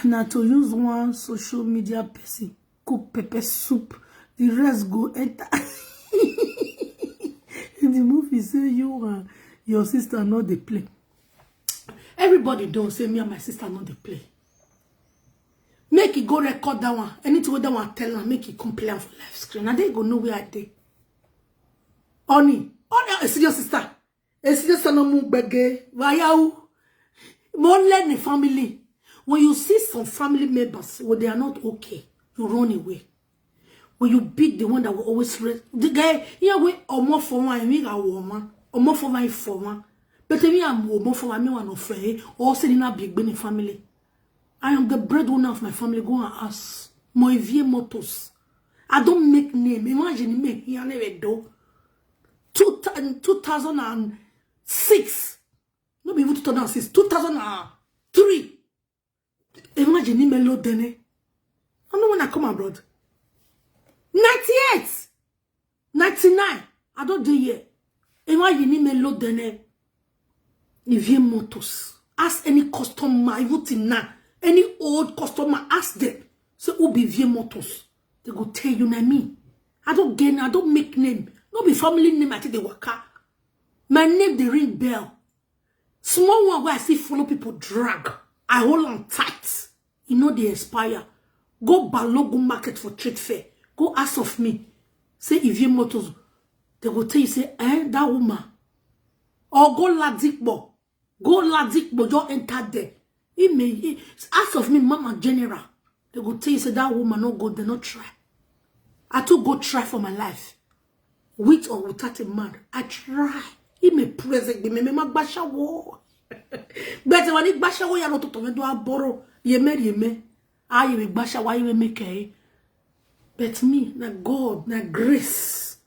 Now to use one social media person cook pepper soup, the rest go enter. In the movie, say you and your sister not dey play. Everybody don't say me and my sister not dey play. Make it go record that one. Anything with that one, tell her, make it come play am for live screen. And they go know where I dey. Oni, Oni, a serious sister. A serious sister no mu gbege. Why you? More learn the family. When you see some family members, when they are not okay, you run away. When you beat the one that will always re- the guy, yeah, we omo for one, we got woman, omo for one for one. But me, I'm omo for one, me one of friend, or sitting up big in family. I am the breadwinner of my family. Go and ask. Moivie Motors. I don't make name. Imagine me here never do. Two, thou- two thousand and six. Not even two thousand and six. Two thousand and three. Imagine me low then. I know when I come abroad. Ninety-eight. Ninety-nine. I don't do here. And why you need me load the name? Ivie Motors. Ask any customer, even till now. Any old customer, ask them. Say, who be Ivie Motors? They go tell you, na me. I don't get, I don't make name. No be family name, I think they waka. My name, they ring bell. Small one where I see follow people drag. I hold on tight. You know they expire. Go Balogun market for trade fair. Go ask of me. Say Ivie Motors. They go tell you, say, eh, that woman. Or go Ladipo. Go Ladipo, just enter there. He may he, ask of me, Mama General. They go tell you, say that woman no go, they no try. I too go try for my life. With or without a man, I try. He may present me, me, me, gbashawo. But when he gbashawo, ya no to, to me do a borrow. Ye me, ye me. Ah, you gbashawo, you make eh. But me, na God, na grace.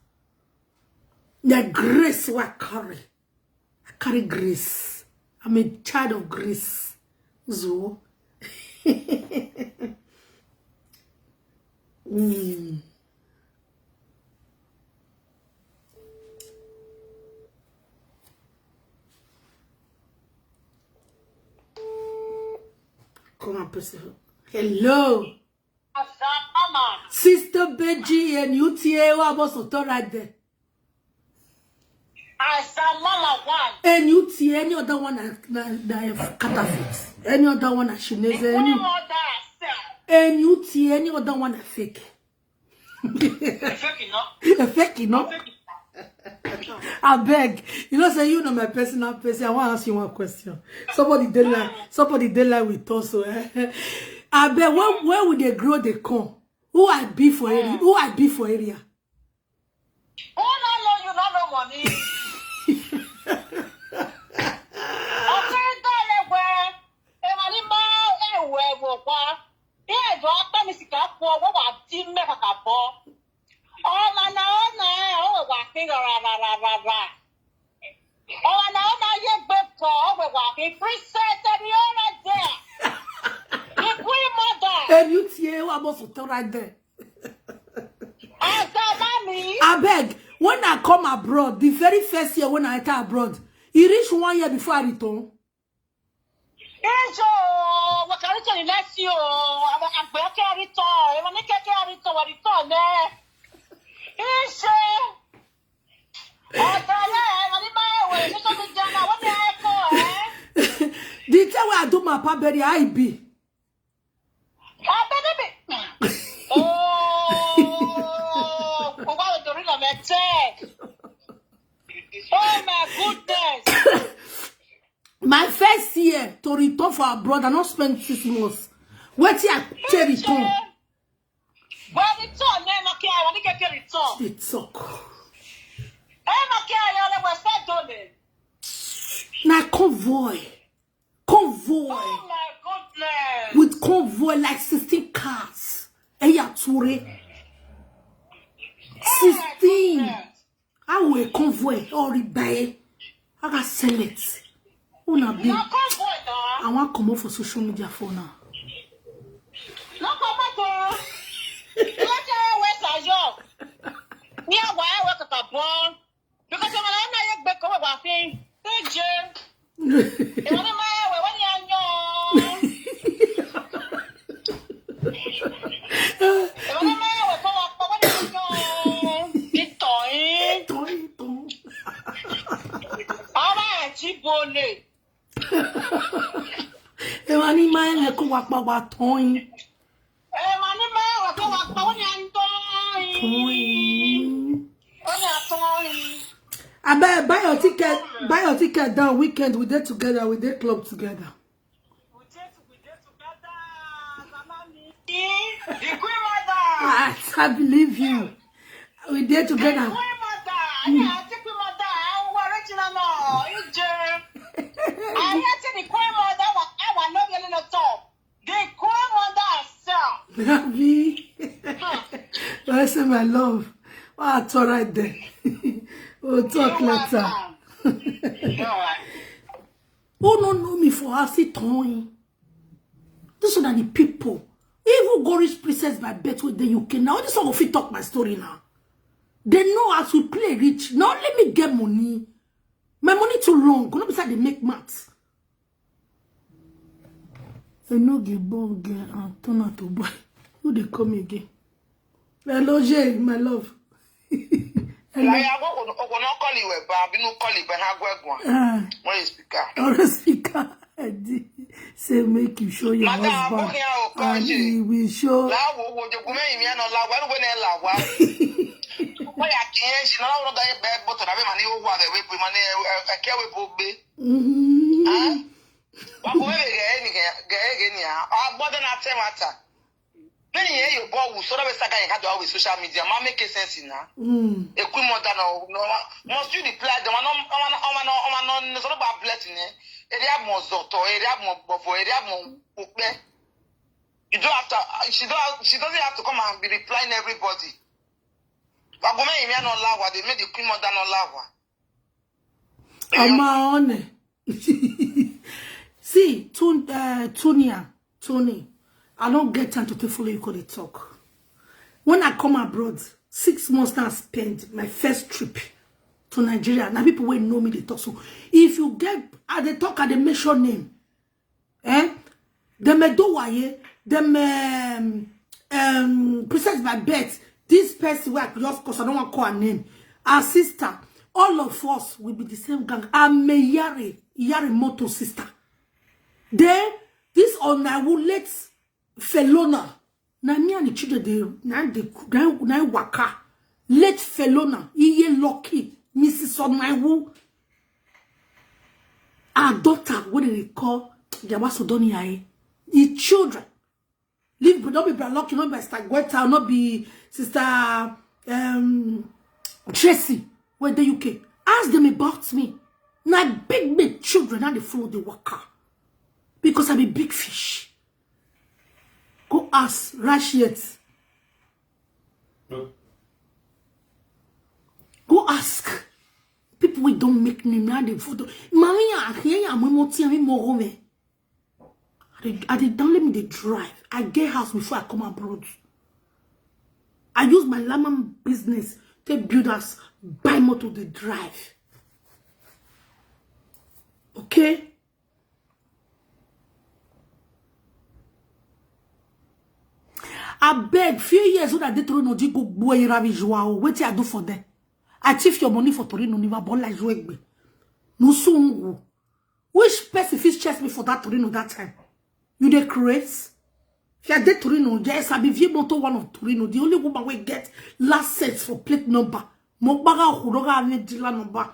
Na grace we I carry. I carry grace. I'm a child of grace. So. Mm. Come on, person. Hello. Sister Beji and U T A wa bo so to right there. As a mama one. And U T A, any other one na, na, na counterfeit. Any other one na Chinese. Any, and U T A, any other one na fake. Fake enough. Fake enough. I beg. You know, say you know my personal person. I want to ask you one question. Somebody dey line, somebody dey line with us. So, eh? I beg. Where, where would they grow? They come. Who I be for area? Who I be for area? Who no know you, no know money. Ọkọ ẹgbẹ́ ẹgbẹ́, ẹ máa ní bá ẹ̀wọ̀ ẹ̀wọ̀ pa. Bí ẹ̀dọ̀ apẹ́ mi sì ká fún ọwọ́ wà á dín mẹ́fà kà bọ́. Ọmọ náà ó nà ẹ́, ó wà pín rárá rárá rárá. Ọmọ náà ó máa yé gbé pọ̀, ó wẹ̀ wà pín. Princess, ẹni ó rẹ̀ dẹ̀. The queen mother. And U T A wa bo so to right there. As a mommy. I beg, when I come abroad, the very first year when I enter abroad, e reach one year before I return. Ijo, we can return the next year. I'm, I'm going to return. I'm going to return. We return there. Ijo. Ọ̀dọ̀ rẹ̀, wọ́n ní báyìí wò, social media náà, wọ́n ní ẹ̀kọ́ ẹ̀. The time wey I do my papa burial, I be. Abẹ́rẹ́ mi. Oh, mo wá lọ torí náà mẹ́tẹ́. Oh my goodness. My first year to return for abroad, I no spend six months. Wetin I take return? Wọ́n ní tọ́ ní ẹ̀ma kí ayọ̀ ní kékeré tọ́. They talk. Ẹ̀ma kí ayọ̀ rẹ̀ wẹ̀ fẹ́ dọ̀lẹ̀. Na convoy. Convoy. Oh my goodness. With convoy like sixteen cars. Eya Ture. Sixteen. How will a convoy or buy? I got sell it. Una be. Na convoy na. I want come off for social media for now. No come out o. Let your ways are your. Me I why I work at a born. Because I'm not yet back over laughing. Hey, Jim. Ìwọ ni máa wẹ̀ wọ́n ní ayọ̀. Ìwọ ni máa wẹ̀ kó wọ́n pọ̀ wọ́n ní ayọ̀. Nítorí. Nítorí tó. Ọba ẹ̀ jí bo lè. Ẹ wá ní máa ń lẹ kó wá pa wá tán yín. Ẹ wá ní máa wẹ̀ kó wá pa wọ́n ní ayọ̀. Tán yín. Wọ́n ní ayọ̀. I beg, buy your ticket, buy your ticket down weekend. We dey together, we dey club together. We dey to-, we dey together, Mama mi. The Queen Mother. I, I believe you. We dey together. The Queen Mother. I hear the Queen Mother. I will reach na no. Ije. I hear say the Queen Mother wa, I wa no really no talk. The Queen Mother herself. Abi. Hmm. I say my love. What I talk right there. We'll talk later. You're welcome. You're welcome. Who no know me for house, he turn. This one are the people. Even go reach princess by bet with the U K. Now this one go fit talk my story now. They know as we play rich. Now let me get money. My money too long. Go not beside they make maths. I no get ball girl and turn out to boy. Who they call me again? Hello, Jay, my love. Hello. Like I go, go, go, no call you a bar, be no call you, but how go, go. Ah, Where is speaker? our speaker, I did say make you show your Madam, I'm husband, working out, call and you. He will show. Lawo, wo, jo, kume, imi, ano, lawa, wo, ne, lawa. Why I can't, she, no, no, that bad, but I mean, you, what, we, we, money, I can't, we, we, Mhm. Huh? Wa ko we, ge, ni, ge, ge, ge, ni, ah. Ah, but then I tell matter. Then you, you, boy, we, so that we, saga, you can't do with social media, ma, make sense, na. Mm. Equipment, no, no, must you reply them? No, no, no, no, no, no, no, so about blessing, eh? Area more zoto, area more bofo, area more upe. You don't have to. She don't. She doesn't have to come and be replying everybody. But go make me no lawa. They made the queen mother no lawa. Ama one. See, Tun, uh, Tunia, Tony, I don't get time to take follow you call the talk. When I come abroad, six months now I spend my first trip to Nigeria. Now people will know me they talk. So if you get at the talk at the mention name, eh? Them Edowaye, them um, um, Princess by Beth, this person where I just cause I don't want to call her name. Her sister, all of us will be the same gang. I'm a Yari, Yari Moto sister. Then this on I will let Felona. Now me and the children they now they now, now waka. Let Felona, Iye Lucky, Missus Onaiwu. Her daughter, what do they call? They were Sodoni. The children. Leave, but not be Brother Lucky, not be Sister Gweta, not be Sister um, Tracy, where the U K. Ask them about me. Now big, big children, now they follow the worker. Because I be big fish. Go ask Rashid. Go ask. People we don't make name now they photo. Maria, here I am more tea, I mean more home. I did, I did don't let me dey drive. I get house before I come abroad. I use my lemon business to build us, buy motor, the drive. Okay? I beg few years so that they throw no di go boy ravi joao. What I do for them? I thief your money for Torino, Niva Bola Juegbe. No soon. Which person fit chase me for that Torino that time? You dey craze? If I dey Torino, yes, I be view motor one of Torino. The only woman we get last set for plate number. Mo baga hudoga ne dealer number.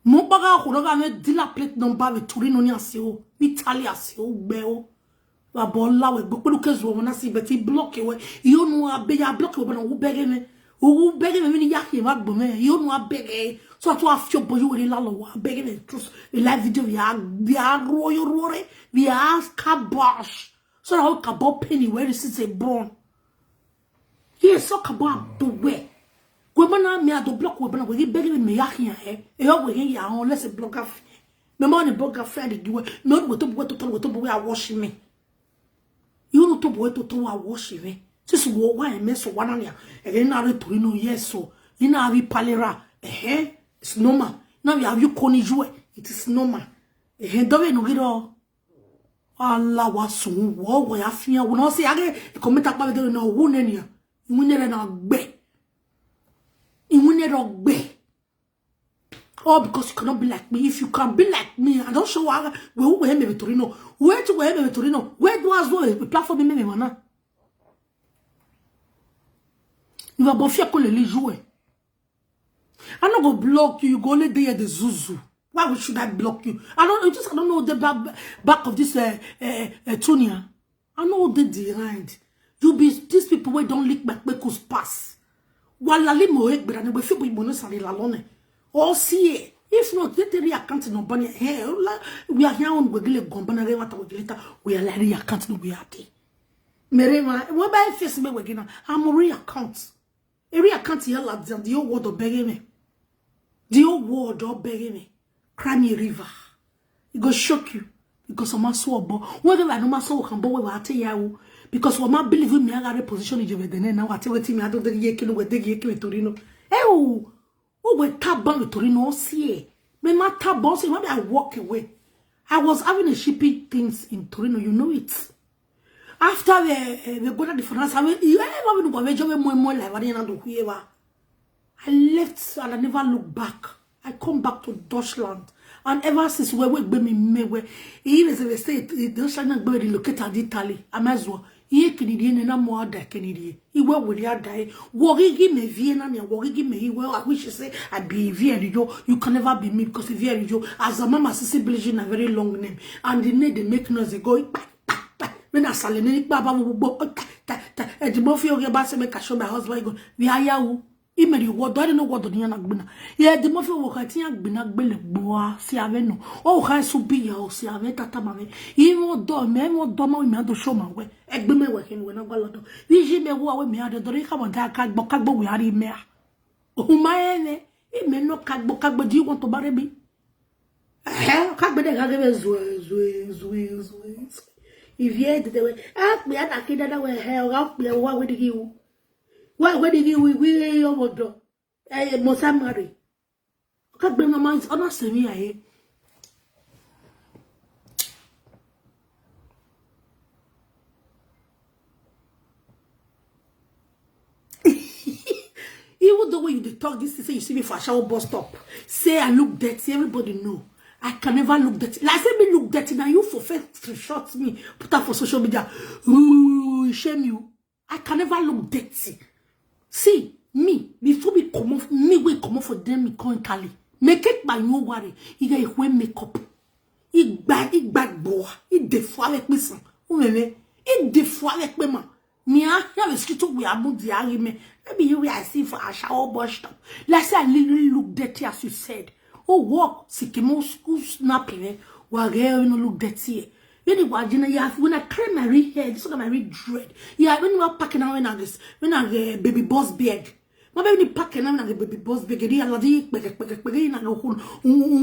Mo baga hudoga ne dealer plate number with Torino ni aseo. Mi tali aseo gbeo. Wa bola we gbogbo lu kezu won na si be ti block we. You know I be ya block we, but who beg me? Who beg me? Mi ni ya ke ma gbo me. You know I beg. So to afio boy you will la lo wa beg me. Trust. We live video we are, we are royo rore. We are kabosh. So that we can bought penny where this is a born. Yes, so can bought the way. We man me at the block we bana we beg me ya here eh. E o we ya on let's block off. Me man block off friend the way. Me we to we to we to we are washing me. You know to we to we are washing me. This is what why me so one ya. E na re to no yes so. You know we palera. Eh, it's normal. Now we have you koni you. It is normal. Eh, don't we no get all. Ala wa sun wo wo ya fian wo no se age comment apa de no wo ne ni. Iwin ne na gbe. Iwin ne ro gbe. All because you cannot be like me. If you can be like me, I don't show wa we we me Torino. Where to we me Torino? Where do as well a platform me me mana? You are bofia ko le le jouer. I no go block you. You go only dey here the zuzu. Why would should I block you? I don't. I just I don't know the back back of this uh, uh, uh, Tunia. I know they behind. You be these people where don't lick back because pass. Walali mo egbe na we fit be bonus and la lone. All see if not they tell you account no bunny. Hey, we are here on we gile gombana re mata we later. We are like account no we are there. Mere ma we buy face me we gina. I'm re account. Area can't hear like them. The whole world of begging me. The whole world of begging me. Cry me a river. It go shock you. Because of my soul, but whether I know my soul can, but whether I tell you, because what my believe in me, I got a position in Jehovah, then now I tell you, I don't think you can, whether you can, Torino. Oh, oh, we tap on with Torino, see, me, my tap on, see, maybe I walk away. I was having a shipping things in Torino, you know it. After the, uh, the go to the finance, I mean, you ever been go away, Jehovah, more, more, like, what you know, whoever. I left and I never look back. I come back to Dutchland. And ever since, where we be me, me, where he is a state, Dutchland, and go relocate to Italy. I might as well. He can be in a more that can he. He will, will ya die. Worry give me Vienna, me worry give me. He will, I wish you say, I be Vienna, you, you can never be me because Vienna, you, as a mama, Sissy Billie Jean, a very long name. And the name they make noise, they go, when I salene, baba, and the more for your bass, make a show my husband, go, we are you. Imeri wodo, I don't know what the yana gbina. Yeah, the mafia wo ka ti ya gbina gbele gboa, si ave no. O ka su bi ya, o si ave tata mame. Imo do, me mo do ma, me do show ma we. Egbe me we kin we na gba lodo. Iji me wo we me ade do ri ka mo da ka gbo, ka gbo we ari me a. O ma ene, ime no ka gbo, ka gbo, do you want to marry me? Eh, ka gbo de ka gbe zue, zue, zue, zue. If you did the way, ah, me ana kida da we he, o ka pe wa we di ki u. Wa we di ki u, we yo mo do. Eh, mo sa marry. Ka gbe mama is ona se mi aye. Even the way you dey talk this thing, say you see me for a shower bus stop, say I look dirty, everybody know. I can never look dirty. Like say me look dirty, now you for first to shot me, put up for social media. Ooh, shame you. I can never look dirty. See, me, before we come off, me we come off for them, me come Cali. Make it by no worry. You get a way makeup. Igba, igba boa. It the flower person. Umeme. It the flower man. Me, I have a skittle we are moved the argument. Maybe you will see for a shower bus stop. Let's say I literally look dirty as you said. Oh, walk, sikimo school snapping, eh? Wage, you know, look dirty, eh? You know what, you know, you have, when I carry my red hair, this one my red dread. Yeah, when you are packing out when I guess, when I get baby boss bag. My baby packing out when I get baby boss bag, you know, like, peke, peke, peke, you know,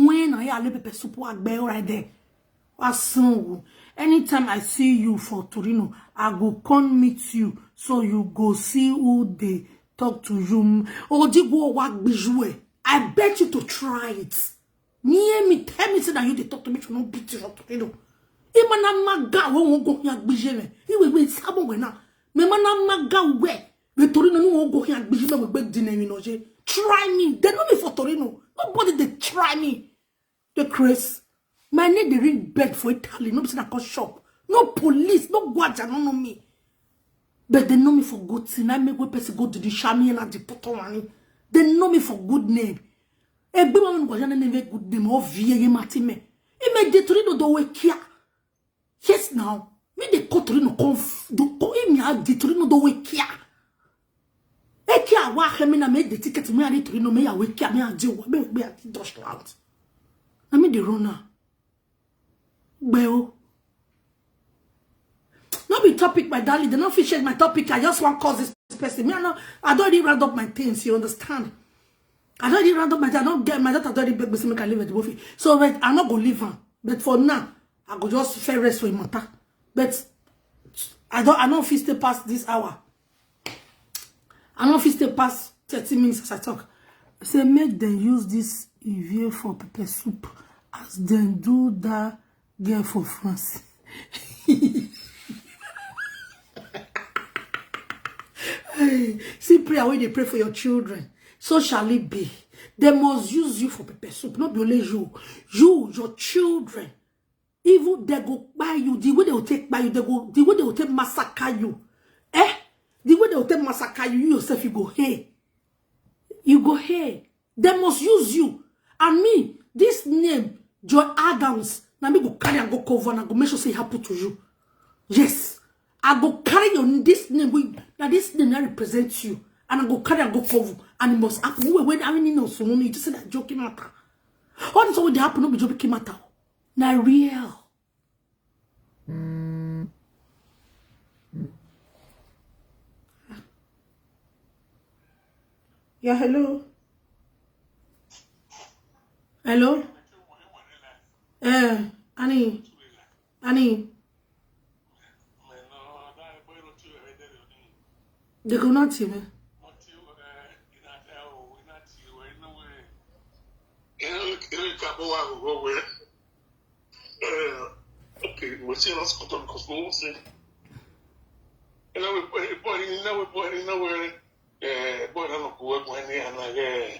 when I have a pepper soup, walk by right there. Wasungu. Anytime I see you for Torino, I go come meet you, so you go see who they talk to you. Odigo wa gbijue. I bet you to try it. Near me, tell me say that you dey talk to me to no beat you for Torino. Imana maga wo won go ya gbije me. Iwe we sabo we na. Me mana maga we. We Torino no won go ya gbije me we beg dinner me no je. Try me. They know me for Torino. Nobody they try me. The craze. My name they ring bed for Italy. No be say I come shop. No police, no guardia, no know me. But they know me for good thing. I make one person go to the Shami and at the Poto money. They know me for good name. Egbe ma mo gwa na name good name. O vie ye mati me. Ime de Torino do we kia. Yes now. Me de ko Torino conf do ko imi a de Torino do we kia. E kia wa he me na me de ticket me a de Torino me ya we kia me a de wa me me a de Dutchland. Na me de run now. Well, not be topic, my darling. They not fish my topic. I just want cause this person. Me, I know I don't really round up my things. You understand? I don't really round up my. I don't get my daughter. Don't really beg me say make I leave at the movie. So wait, I'm not gonna leave her. But for now, I go just fair rest for a matter. But I don't. I don't feel stay past this hour. I don't feel stay past thirty minutes as I talk. I say make them use this Ivie for pepper soup as them do that girl for France. Hey, see prayer when they pray for your children. So shall it be. They must use you for pepper soup, not be only you. You, your children. Even they go buy you, the way they will take buy you, they go, the way they will take massacre you. Eh? The way they will take massacre you, you yourself, you go hey. You go hey. They must use you. And me, this name, Joy Adams, now me go carry and go cover and I go make sure say it happen to you. Yes. I go carry your this name with now this name that represents you. And I go carry and go cover. And it must happen. When I mean no so you just say that joking matter. All this all they happen, no be joking matter. Na real. Yeah, hello. Hello. Eh, Annie. Ani, they go not me. Okay, we'll see. Let's go to because we won't say. And I will put it, but in our boy, in our eh, boy, I don't know who went there and like, eh,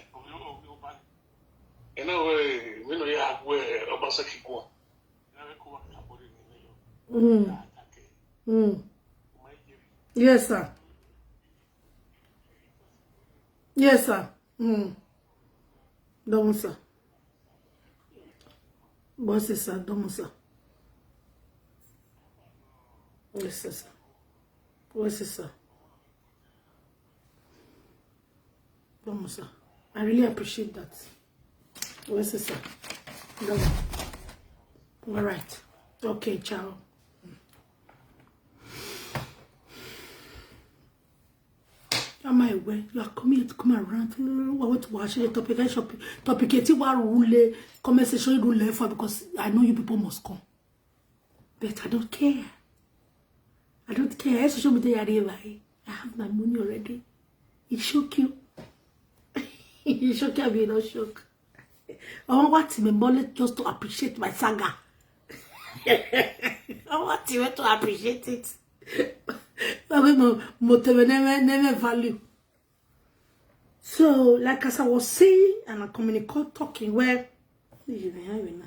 you know, eh, we know you have where Obasaki go. Mm. Mm. Yes, sir. Yes, sir. Mm. Don't, sir. What's it, sir? Don't, sir. Yes, sir. What's it, sir? Don't, sir. I really appreciate that. What's it, sir? Don't. All right. Okay, ciao. Am I aware? You are coming here to come around. I want to watch the topic. I shop topic. Eti wa rule comment section rule for because I know you people must come. But I don't care. I don't care. I social media arrive. I have my money already. It shock you. It shock you. I mean, not shock. I want what me money just to appreciate my saga. I want you to appreciate it. I mean, mo mo tebe never never value. So, like as I was saying, and I communicate talking where you know, you know.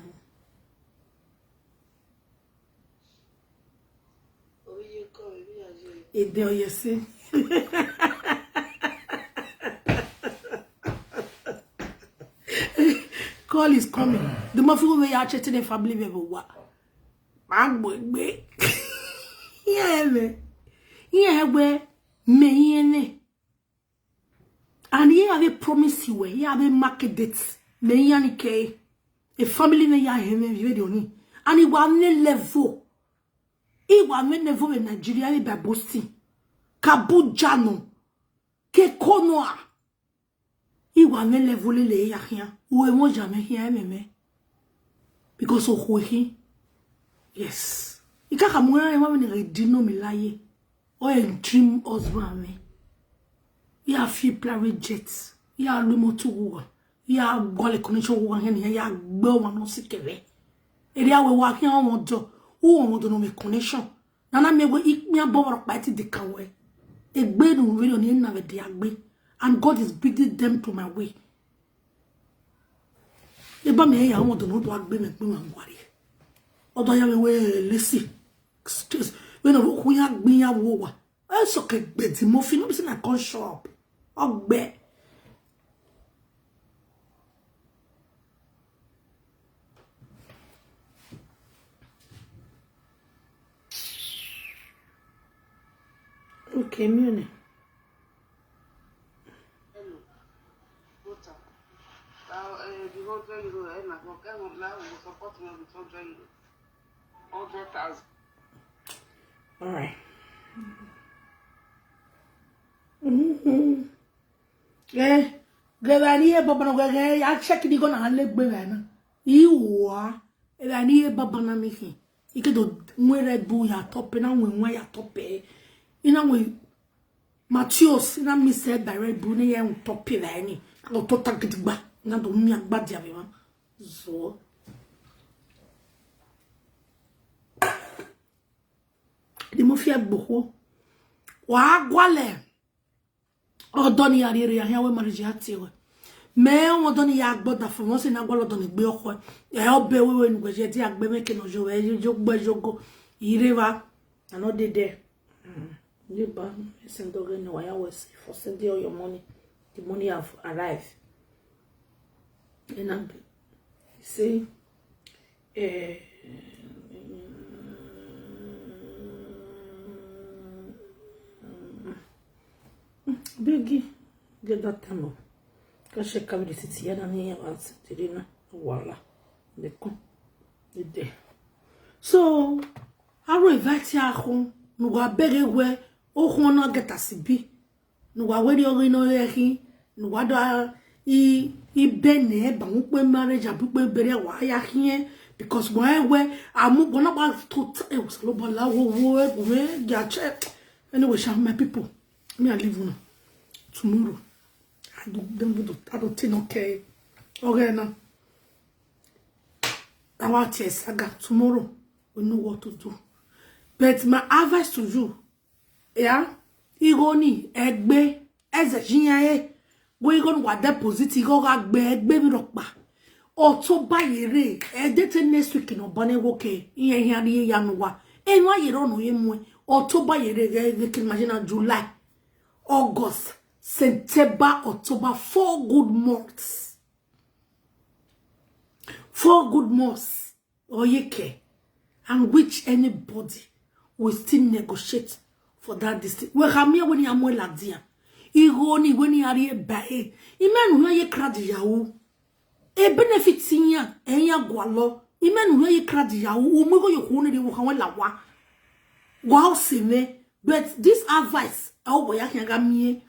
Èdè Ọ̀yọ́ sí. Call is coming. The more people we are chatting the family we will wa. Agbegbe. Yeah, me. Yeah, we me yeah, me. And he have a promise you were. He have a market date. Me yeah ni ke. A family me yeah him me video ni. And he wa ne level. He wa ne level in Nigeria he by boasting. Kabujano. Kekonoa. He wa ne level le ya here. Uwe mo jame here me me. Because of who he. Yes. He can't come where I want to dino me lie. Or a dream husband me. Ya fi private jet. Ya lumo to go. Ya gole connection wo hen ya gbe wa no sikere. Eri awe wa ki won do. Wo won do no me connection. Nana me we ik mi abo wa pa ti de kan we. Egbe nu we ni na we de agbe. And God is bringing them to my way. E ba me ya won do no do agbe me pe wa ngwari. Odo ya me we lesi. Excuse. We no ku ya gbin ya wo wa. Eso ke gbe ti mo fi no be say na come show up. Ogbe. Okay, mi ò ní. Hello. Water. Uh, uh, the hundred euro, eh, na go get one now, we support me with hundred euro. Hundred thousand. All right. Mm-hmm. Eh, gẹ̀rẹ́ ni ẹ bọ̀bọ̀nà gẹ̀rẹ́ ya check ni gonna le gbe na. Iwa. Ẹ ni ẹ bọ̀bọ̀nà mi hin. Ike do nwere bu ya tope na nwe nwa ya tope. Ina nwe Matheus, ina mi se direct bu ni ya tope la ni. O to ta gidigba. Na do mi agba dia be ma. Zo. Di mo fi agboho. Wa gwale. Odo ni ya rere ya we marriage ya ti we. Me won do ni ya gboda fun won se na gbo lodo ni gbe oko. E obe we we nu gbe je ti agbe me ke no jo we jo gbe jo go. Ire wa. I no dey there. Mm. Ye ba, ese ndo ge ni wa ya we se for send all your money. The money have arrived. And I'm say, eh, Biggie, get that time up. Ka sheka with the city, ya na ni ya wa se tirina. Wala. They come. They there. So, I will invite you home. No go beg we. O home na get a sibi. No wa we ri ori no ye hi. No wa da i i bene ba mu pe marriage abu pe bere wa ya hi. Because when, when I'm gonna back to, eh, was a little bit loud, wo, wo, eh, wo, eh, yeah, che-, anyway, sha, my people, me, I leave una tomorrow. I do, dem go do, I don't think, okay. Okay, now. I want to saga tomorrow. We know what to do. But my advice to you, yeah, Igoni, Egbe, Eze Jinyae, go Igoni wa deposit, Igo ga gbe, Egbe mi rokpa. October yere, e date next week no bane woke, iye ya ri ya no wa. E wa yere no ye mu. October yere, e, e, can imagine July, August, September, October, four good months. Four good months. Oyeke. And which anybody will still negotiate for that distance. We come here when you are more ladia. Igoni when you are here by. Imenu ya ye crowd yahu. E benefit ya, e ya gwalo. Imenu ya ye crowd yahu. Umego yo kone de wukawe lawa. Wa oseme. But this advice, I hope ya can gamie.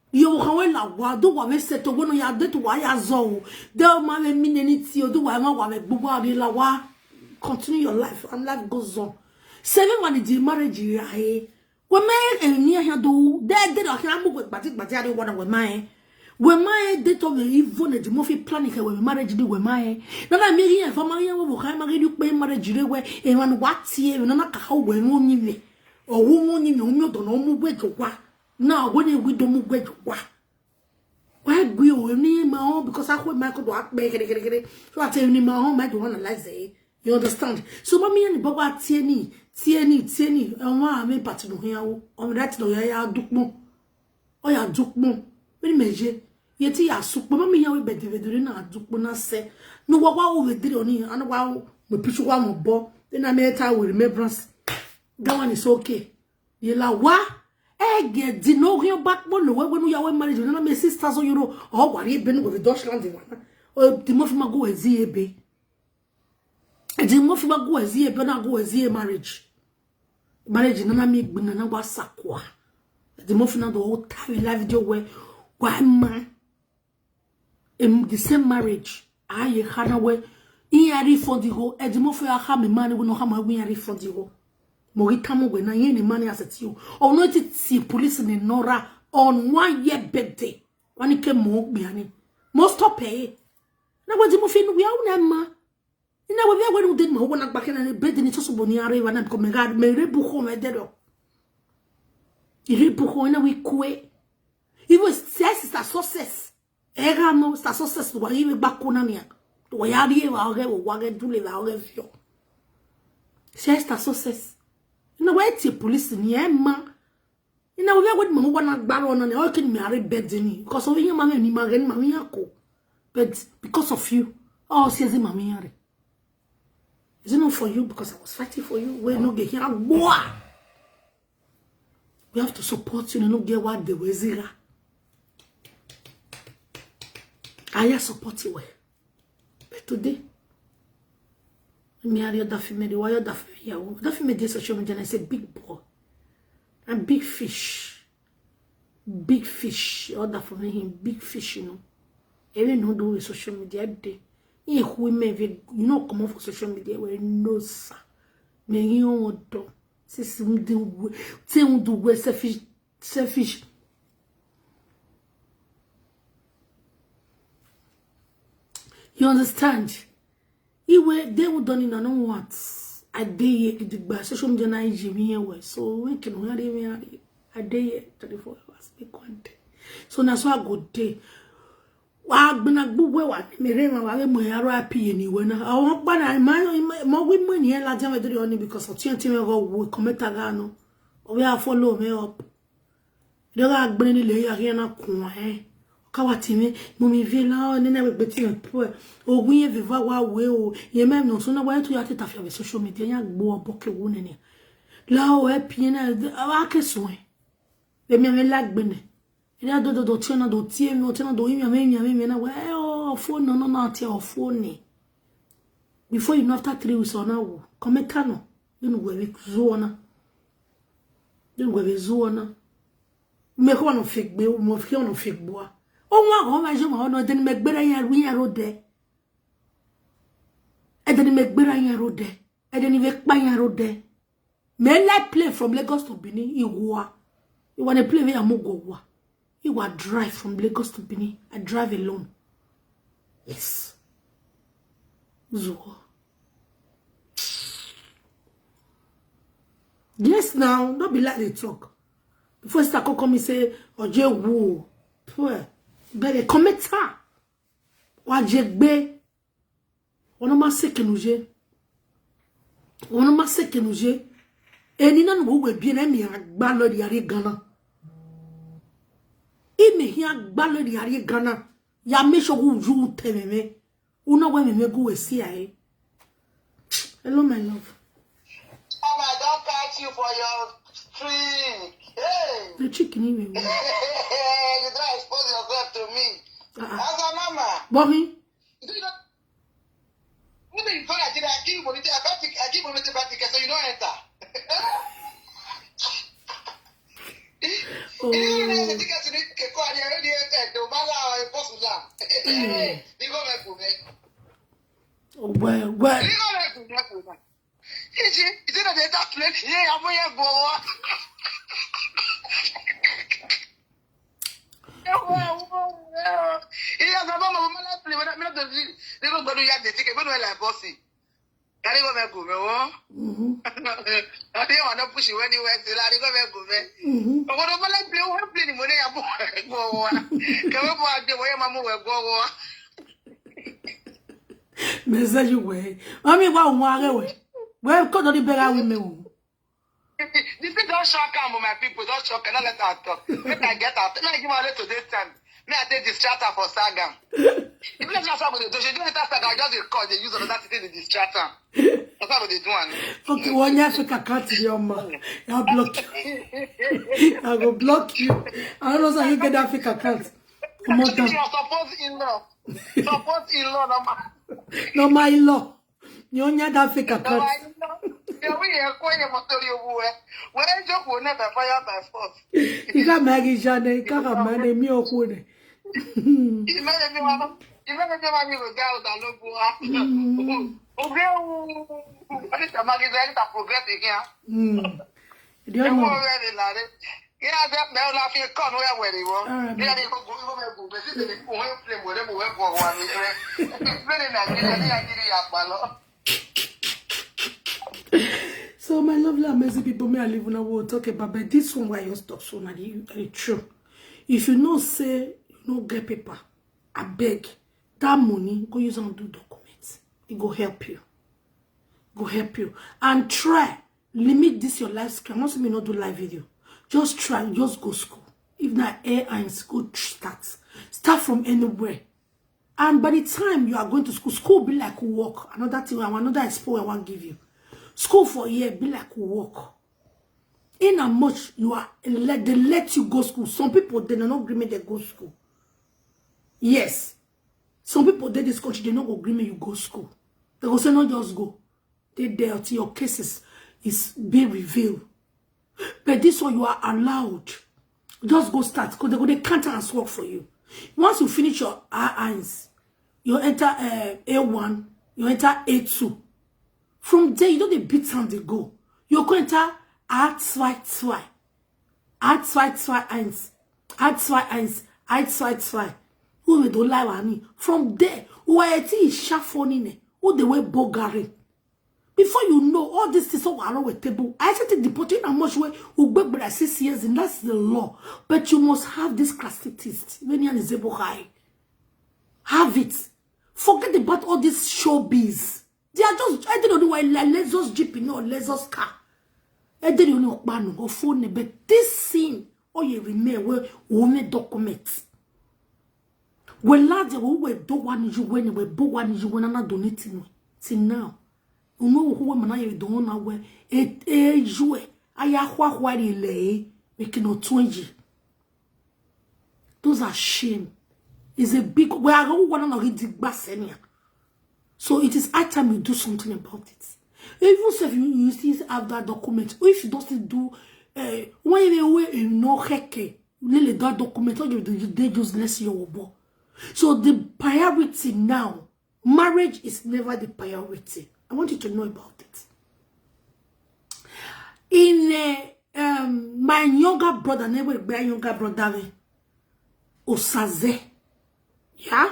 Yo, how la wa do wa we set to go no ya de to wa ya zo. De o ma we mi ne ni ti o do wa ma wa we gbogbo ari la wa. Continue your life and life goes on. Seven one di marriage ya he. We me e ni ya do. De de do ya mu we gbati gbati ari wa na we ma e. We ma e de to we even e di mo fi planning ke we marriage di we ma e. Na na mi ri e fa ma ya we ka ma ri du pe marriage re we. E wa no wa ti e na na ka ha we mo ni we. O wo mo ni mi o mi o do no mu we jo wa. Now, when we do move where you wa. Why we only my own because I hold my code up, kere, kere, kere. So I tell you, my own, my do one like say. You understand? So, mommy and Baba, T N E, T N E, T N E, and why I mean, party no here, on that no ya dukmo. Oh, ya dukmo. When measure, yet ya sukmo, mommy, ya we be the na dukmo na se. No, what, what we did on it, and wow, we push one more ball, then I made time with remembrance. That one is okay. Ye la wa. Ege di no hiyo back mo no we we no ya we marriage. Na me sister so you know. Oh, wari ebe no we Dutchland wa. Oh, di mo fi ma go ezi ebe. Di mo fi ma go ezi ebe na go ezi e marriage. Marriage na na mi gbina na wa sakwa. Di mo fi na do o ta we live video we. Wa ma. Em, the same marriage. Aye, hana we. In ya refund the go. E di mo fe a ha me money we no ha mo we ya refund the go. Mo ri kamo we na ye ni money as a ti o. O no ti ti police ni nora on one year birthday. Wani ke mo gbe ani. Mo stop e. Na we di mo fe nu we a una ma. Ina we we we no de mo we na gba ke na ni birthday ni so so bo ni are wa na ko me ga me re bu ko me de do. Ire bu ko na we kue. Even say sister success. Ega no, sister success wa iwe ba ko na ni. Wa ya ri e wa oge, wa ge dule wa oge fio. Say sister success. Ina we ti police ni e ma. Ina we we mo wa na gbaro na ni. O kin mi are bed ni. Because o yin ma ni ma ge ni ma mi ya ko. But because of you. Oh, si ezi ma mi ya re. Is it not for you? Because I was fighting for you. We no get here. Boy. We have to support you. No get what the wezira. I support you well. But today, me and the other female, the other female, yeah, that female dey social media and I say big boy and big fish. Big fish. Other for me, him big fish, you know. Even no do with social media every day. If women, if you, you know, come off of social media, we no sir. Me you want to. Say something, say do we selfish, selfish. You understand? Iwe they would done in no what. I dey here gidigba social media na iji me here well. So we can hurry me hurry. I dey here twenty-four hours. Make one day. So that's why I go day. Wa gbina gbugwe wa mere ma wa mo ya ro api ni we na. Awon pa na ma mo wi mo ni e la jam do ni because of twenty me go we comment aga no. O we a follow me up. Dora agbene ni le ya ke na kun e. Ka wa ti mi, mo mi ve la o ni na we gbe ti me po e. Ogun ye ve va wa we o. Ye me no so na wa to ya ti ta fi social media ya gbo obo ke wo ne ni. La o e pi na a wa ke so e. Be mi me la gbene. Ina do do do ti na do ti e mi o ti na do yi mi me mi me na we o phone no no na ti o phone ni. Before you know after three weeks or now, come e ka no. You know we zo na. Then we be zuwa na. Me ko no fake be, mo fi no fake boa. O wa go ma je ma no den me gbere ya ru ya ro de. E Then me gbera yan rode. And then me pa yan rode. Me like play from Lagos to Benin. Iwa. You want to play where Amugo wa? You wa drive from Lagos to Benin. I drive alone. Yes. Zuo. Yes, now, don't be like they talk. Before sister come come and say, "Oje wo." Poor. But they commit her. Wa je gbe. Ono ma se kenuje. Ono ma se kenuje. Eni na wo we bi na mi agba lo di are gana. Ime hi agba lo di are gana. Ya me shogu ju tememe. Una we me me gu we si ai. Hello, my love. Mama, I don't catch you for your street. Hey, The chicken in me. You don't expose yourself to me. Uh-uh. As a mama, Bohi. You know, when they call Nigeria, I give money, I got ticket, I give money to buy ticket, so you don't enter. Oh. You know, the ticket to the call, they already entered, no matter how it possible. Hey, you go back to me. Well, well. You go back to me. You see, you see that they talk plenty. Yeah, I'm here for what? Iya, baba, mama, mama, let's play. When I, when I, they don't go to yard, they take it. When I like bossy. Carry go back, go back, oh. Mm-hmm. I didn't want to push you anywhere. Still, I go back, go back. Mm-hmm. But when I like play, we play the money. I'm go. Can we go out there? Where mama will go? Message you way. Mami, wa wa re we. We ko do di bera wi me o. The thing don't shock am, my people. Don't shock. Not let her talk. Make I get out. Make I give her to this time. Me, I take distract her for Sagam. If you let her talk with the, she don't enter Sagam. Just dey call. They use another thing to distract her. That's how they do am. Okay, one year Africa can't be your man. I'll block you. I will block you. I don't know how you get that Africa can't. Come on, Actually, down. Your suppose in-law. Suppose in-law, no ma. No, my law. You only had Africa No, can't. I know. Yeah, we are going to tell you who. Where you go never fire by force. You got Maggie Jane, you got Mane, me or Kune. Ìmẹ́lẹ̀ mi wá, ìmẹ́lẹ̀ mi wá ní ìròjà ọ̀dà ló bu wa. Òbí ewu, ẹni tẹ̀ máa gíga, ẹni tà progress again. Mm. You Ewu don't know. Ọ̀rẹ́ mi làárẹ̀. Kí á jẹ́ pé ó la fi kọ́ ní ẹ̀wẹ̀ ni wọ́n. Ah, Bí ẹni gbogbo ìwé mi gùn, bẹ́ẹ̀ sì ti ní kò wọ́n pè mọ̀ lẹ́mọ̀ wẹ́ bọ̀ wà ní rẹ̀. Bẹ́ẹ̀ ni Nàìjíríà ní Nàìjíríà pa lọ. So my lovely amazing people, me I live una will talk about, but this one why you stop so now the, the true. If you know say you no get paper, I beg that money go use and do documents. It go help you. Go help you and try limit this your life screen. I'm not saying me not do live video. Just try, just go school. If not air and school, start. Start from anywhere. And by the time you are going to school, school be like work. Another thing, I want another expo I want give you. School for a year be like work. In how much you are let they let you go school. Some people they no agree make they go school. Yes. Some people they this country they no agree make you go school. They go say no just go. They there till your cases is being revealed. But this one you are allowed. Just go start because they go they can't ask work for you. Once you finish your R Ns, you enter uh, A one, you enter A two. From there, you know they beat and they go. You go enter R two two. R two two eins. R two two eins. R two two. Who we don't lie with me? From there, who are you shuffling? Who the way bogari? Before you know, all these things are all with table. I said the deportation how much way who beg by six years, and that's the law. But you must have this class test. When you is able high. Have it. Forget about all this showbiz. They are just, I don't know why, like, Lexus Jeep, you know, Lexus car. I don't know, no, or phone, but this thing, oh, you remain, we, we make document. We lad, we, we do one, you when, we bo one, you when, and I donate, no. Till now. You know who we man, you don't know where, it, eh, you, I, I, why, why, they lay, we cannot twenty. Those are shame. It's a big, we are going to read the Basenia. So it is high time you do something about it. Even if you, you still have that document, if you don't still do, uh, when you way you know heke, lele that document, or you do, you they useless your bo. So the priority now, Marriage is never the priority. I want you to know about it. In uh, um, my younger brother, never be younger brother, me, Osaze. Yeah?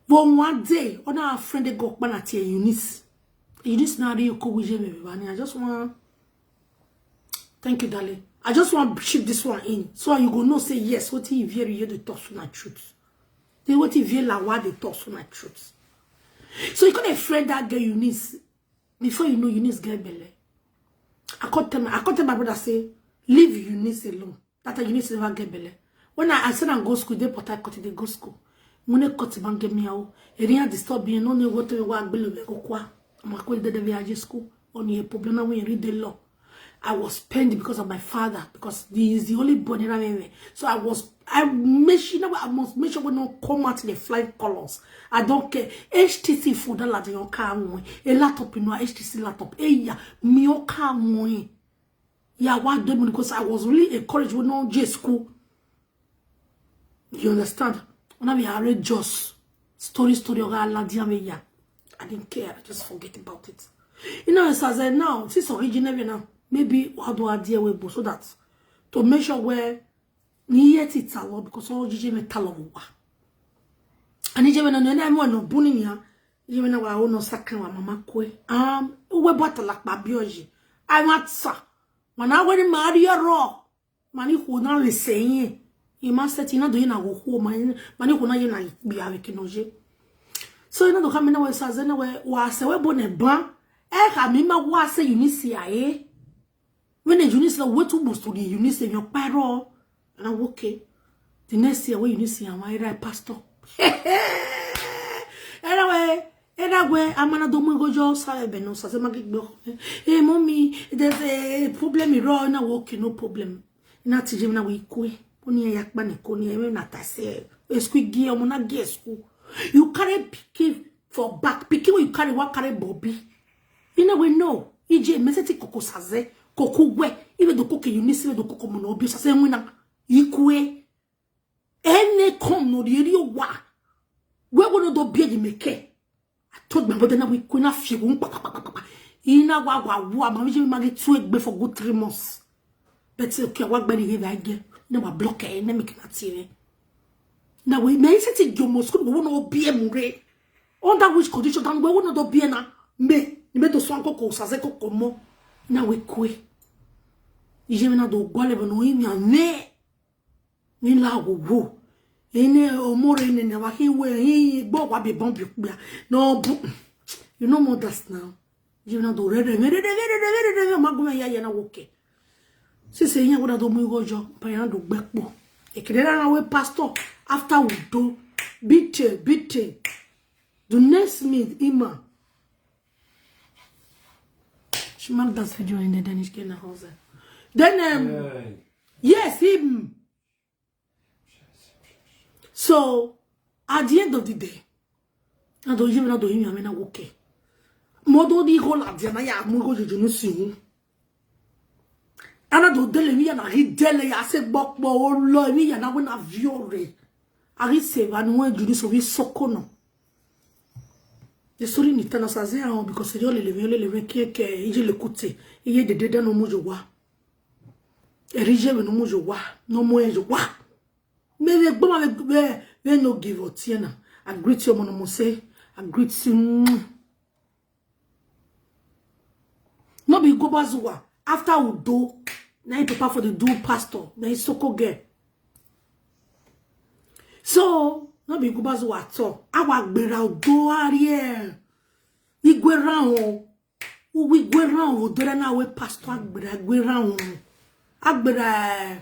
But one day, on our friend, they go up and Eunice. Eunice, now you go with me, I just want. Thank you, darling. I just want to shift this one in. So you go know say yes, what if you hear the talk so na truth. Then what if you la what the talk so na truth. So you could have friend that girl Eunice. Before you know, Eunice get belle. I can't tell my, I can't tell my brother say, leave Eunice alone. That time Eunice never get belle. When I, I send am go school, they put I cut it, they go school. When they cut him and get me out, it didn't disturb me. No, no, what we want below me go kwa. I'm a call the day school. On your problem now when you read the law. I was pained because of my father, because he is the only boy in my. So I was, I make sure, you know, I must make sure we don't come out in the flying colors. I don't care. H T C for the lot of your car. A laptop, you know, H T C laptop. Hey, yeah, me your car. Yeah, what them because I was really encouraged with no J school. You understand? When I be outrageous story, story of Aladiameya. I didn't care. I just forget about it. You know, as I said now, since originally now, maybe how do I deal with so that to make sure where ni yet it's a lot because all G J me talo wa. And G J me no no no no buni ya. G J me na wa ono sakan wa mama kwe. Um, uwe bata lak babioji. I want sa. Mana wani Maria ro. Mani kuna le senye. Ima seti na do yina go ho mani mani kuna yina bi avec noje. So ina do kamina we saze na we wa se we bone ban. E ka mi ma wa se Eunice ya e. When the Eunice la we tu bustu di Eunice yo paro. And I'm okay. The next year when Eunice ya wa era pastor. Anyway, anyway, I'm gonna do my go job. Sabe beno saze ma gigbo. Hey mommy, there's a problem. You run now. Okay, no problem. Na tije na we kwe. Oni ya yakpa ne koni ya na tase. Esku gi omo na gi esku. You carry pikin for back. Pikin wey you carry wa carry Bobby. You know we know. Ije meseti koko saze, koko we. Ibe do koko Eunice, ibe do koko mo no bi saze wina. Ikwe. Ene come no di eri wa. We we no do bi di meke. I told my brother na we kuna fi gun pa pa pa pa pa. Ina wa wa wa ma mi je ma get two egbe for good three months. But okay, wa gbe ni he ba ge. Na wa block e na make na tire. Na we me se ti jomo school we no bi e mure. Under which condition dan we no do bi e na. Me, ni me to swan koko saze koko mo. Na we kwe. Ije me na do gwa le no imi ane. Ni la wo wo. Ene omore ne na wa hi we hi gbo wa be bon bi kpia. No bu. You know mothers now. You know do re re re re re re re re ma gume ya ya na woke. Si se yen wo da do mu igojo, pa ya do gbepo. E kede na we pastor after we do bitte bitte. The next me ima. She marked that video in the Danish Kena house. Then um, yes, him. So at the end of the day, I don't even know him. I mean, okay. Modo di go la dia na ya mu go juju no si hu. Ana do dele mi ya na ri dele ya se gbokpo o lo mi ya na we na viore. Ari se va no we juju so vi soko no. The story ni tana saze ahun because yo le le yo le le ke ke ije le kute. Iye dede da no mu jo wa. Erije we no mu jo wa. No mu e jo wa. Me we gbo ma we we no give up tiena. I greet you mono mo say. I greet you. No be go bazuwa. After Udo, na him papa for the do pastor. Na him soko girl. So no be go bazuwa at all. Awa gbera Udo arie. Igwe ran o. Uwe igwe ran o. Dora na we pastor agbera igwe ran o. Agbera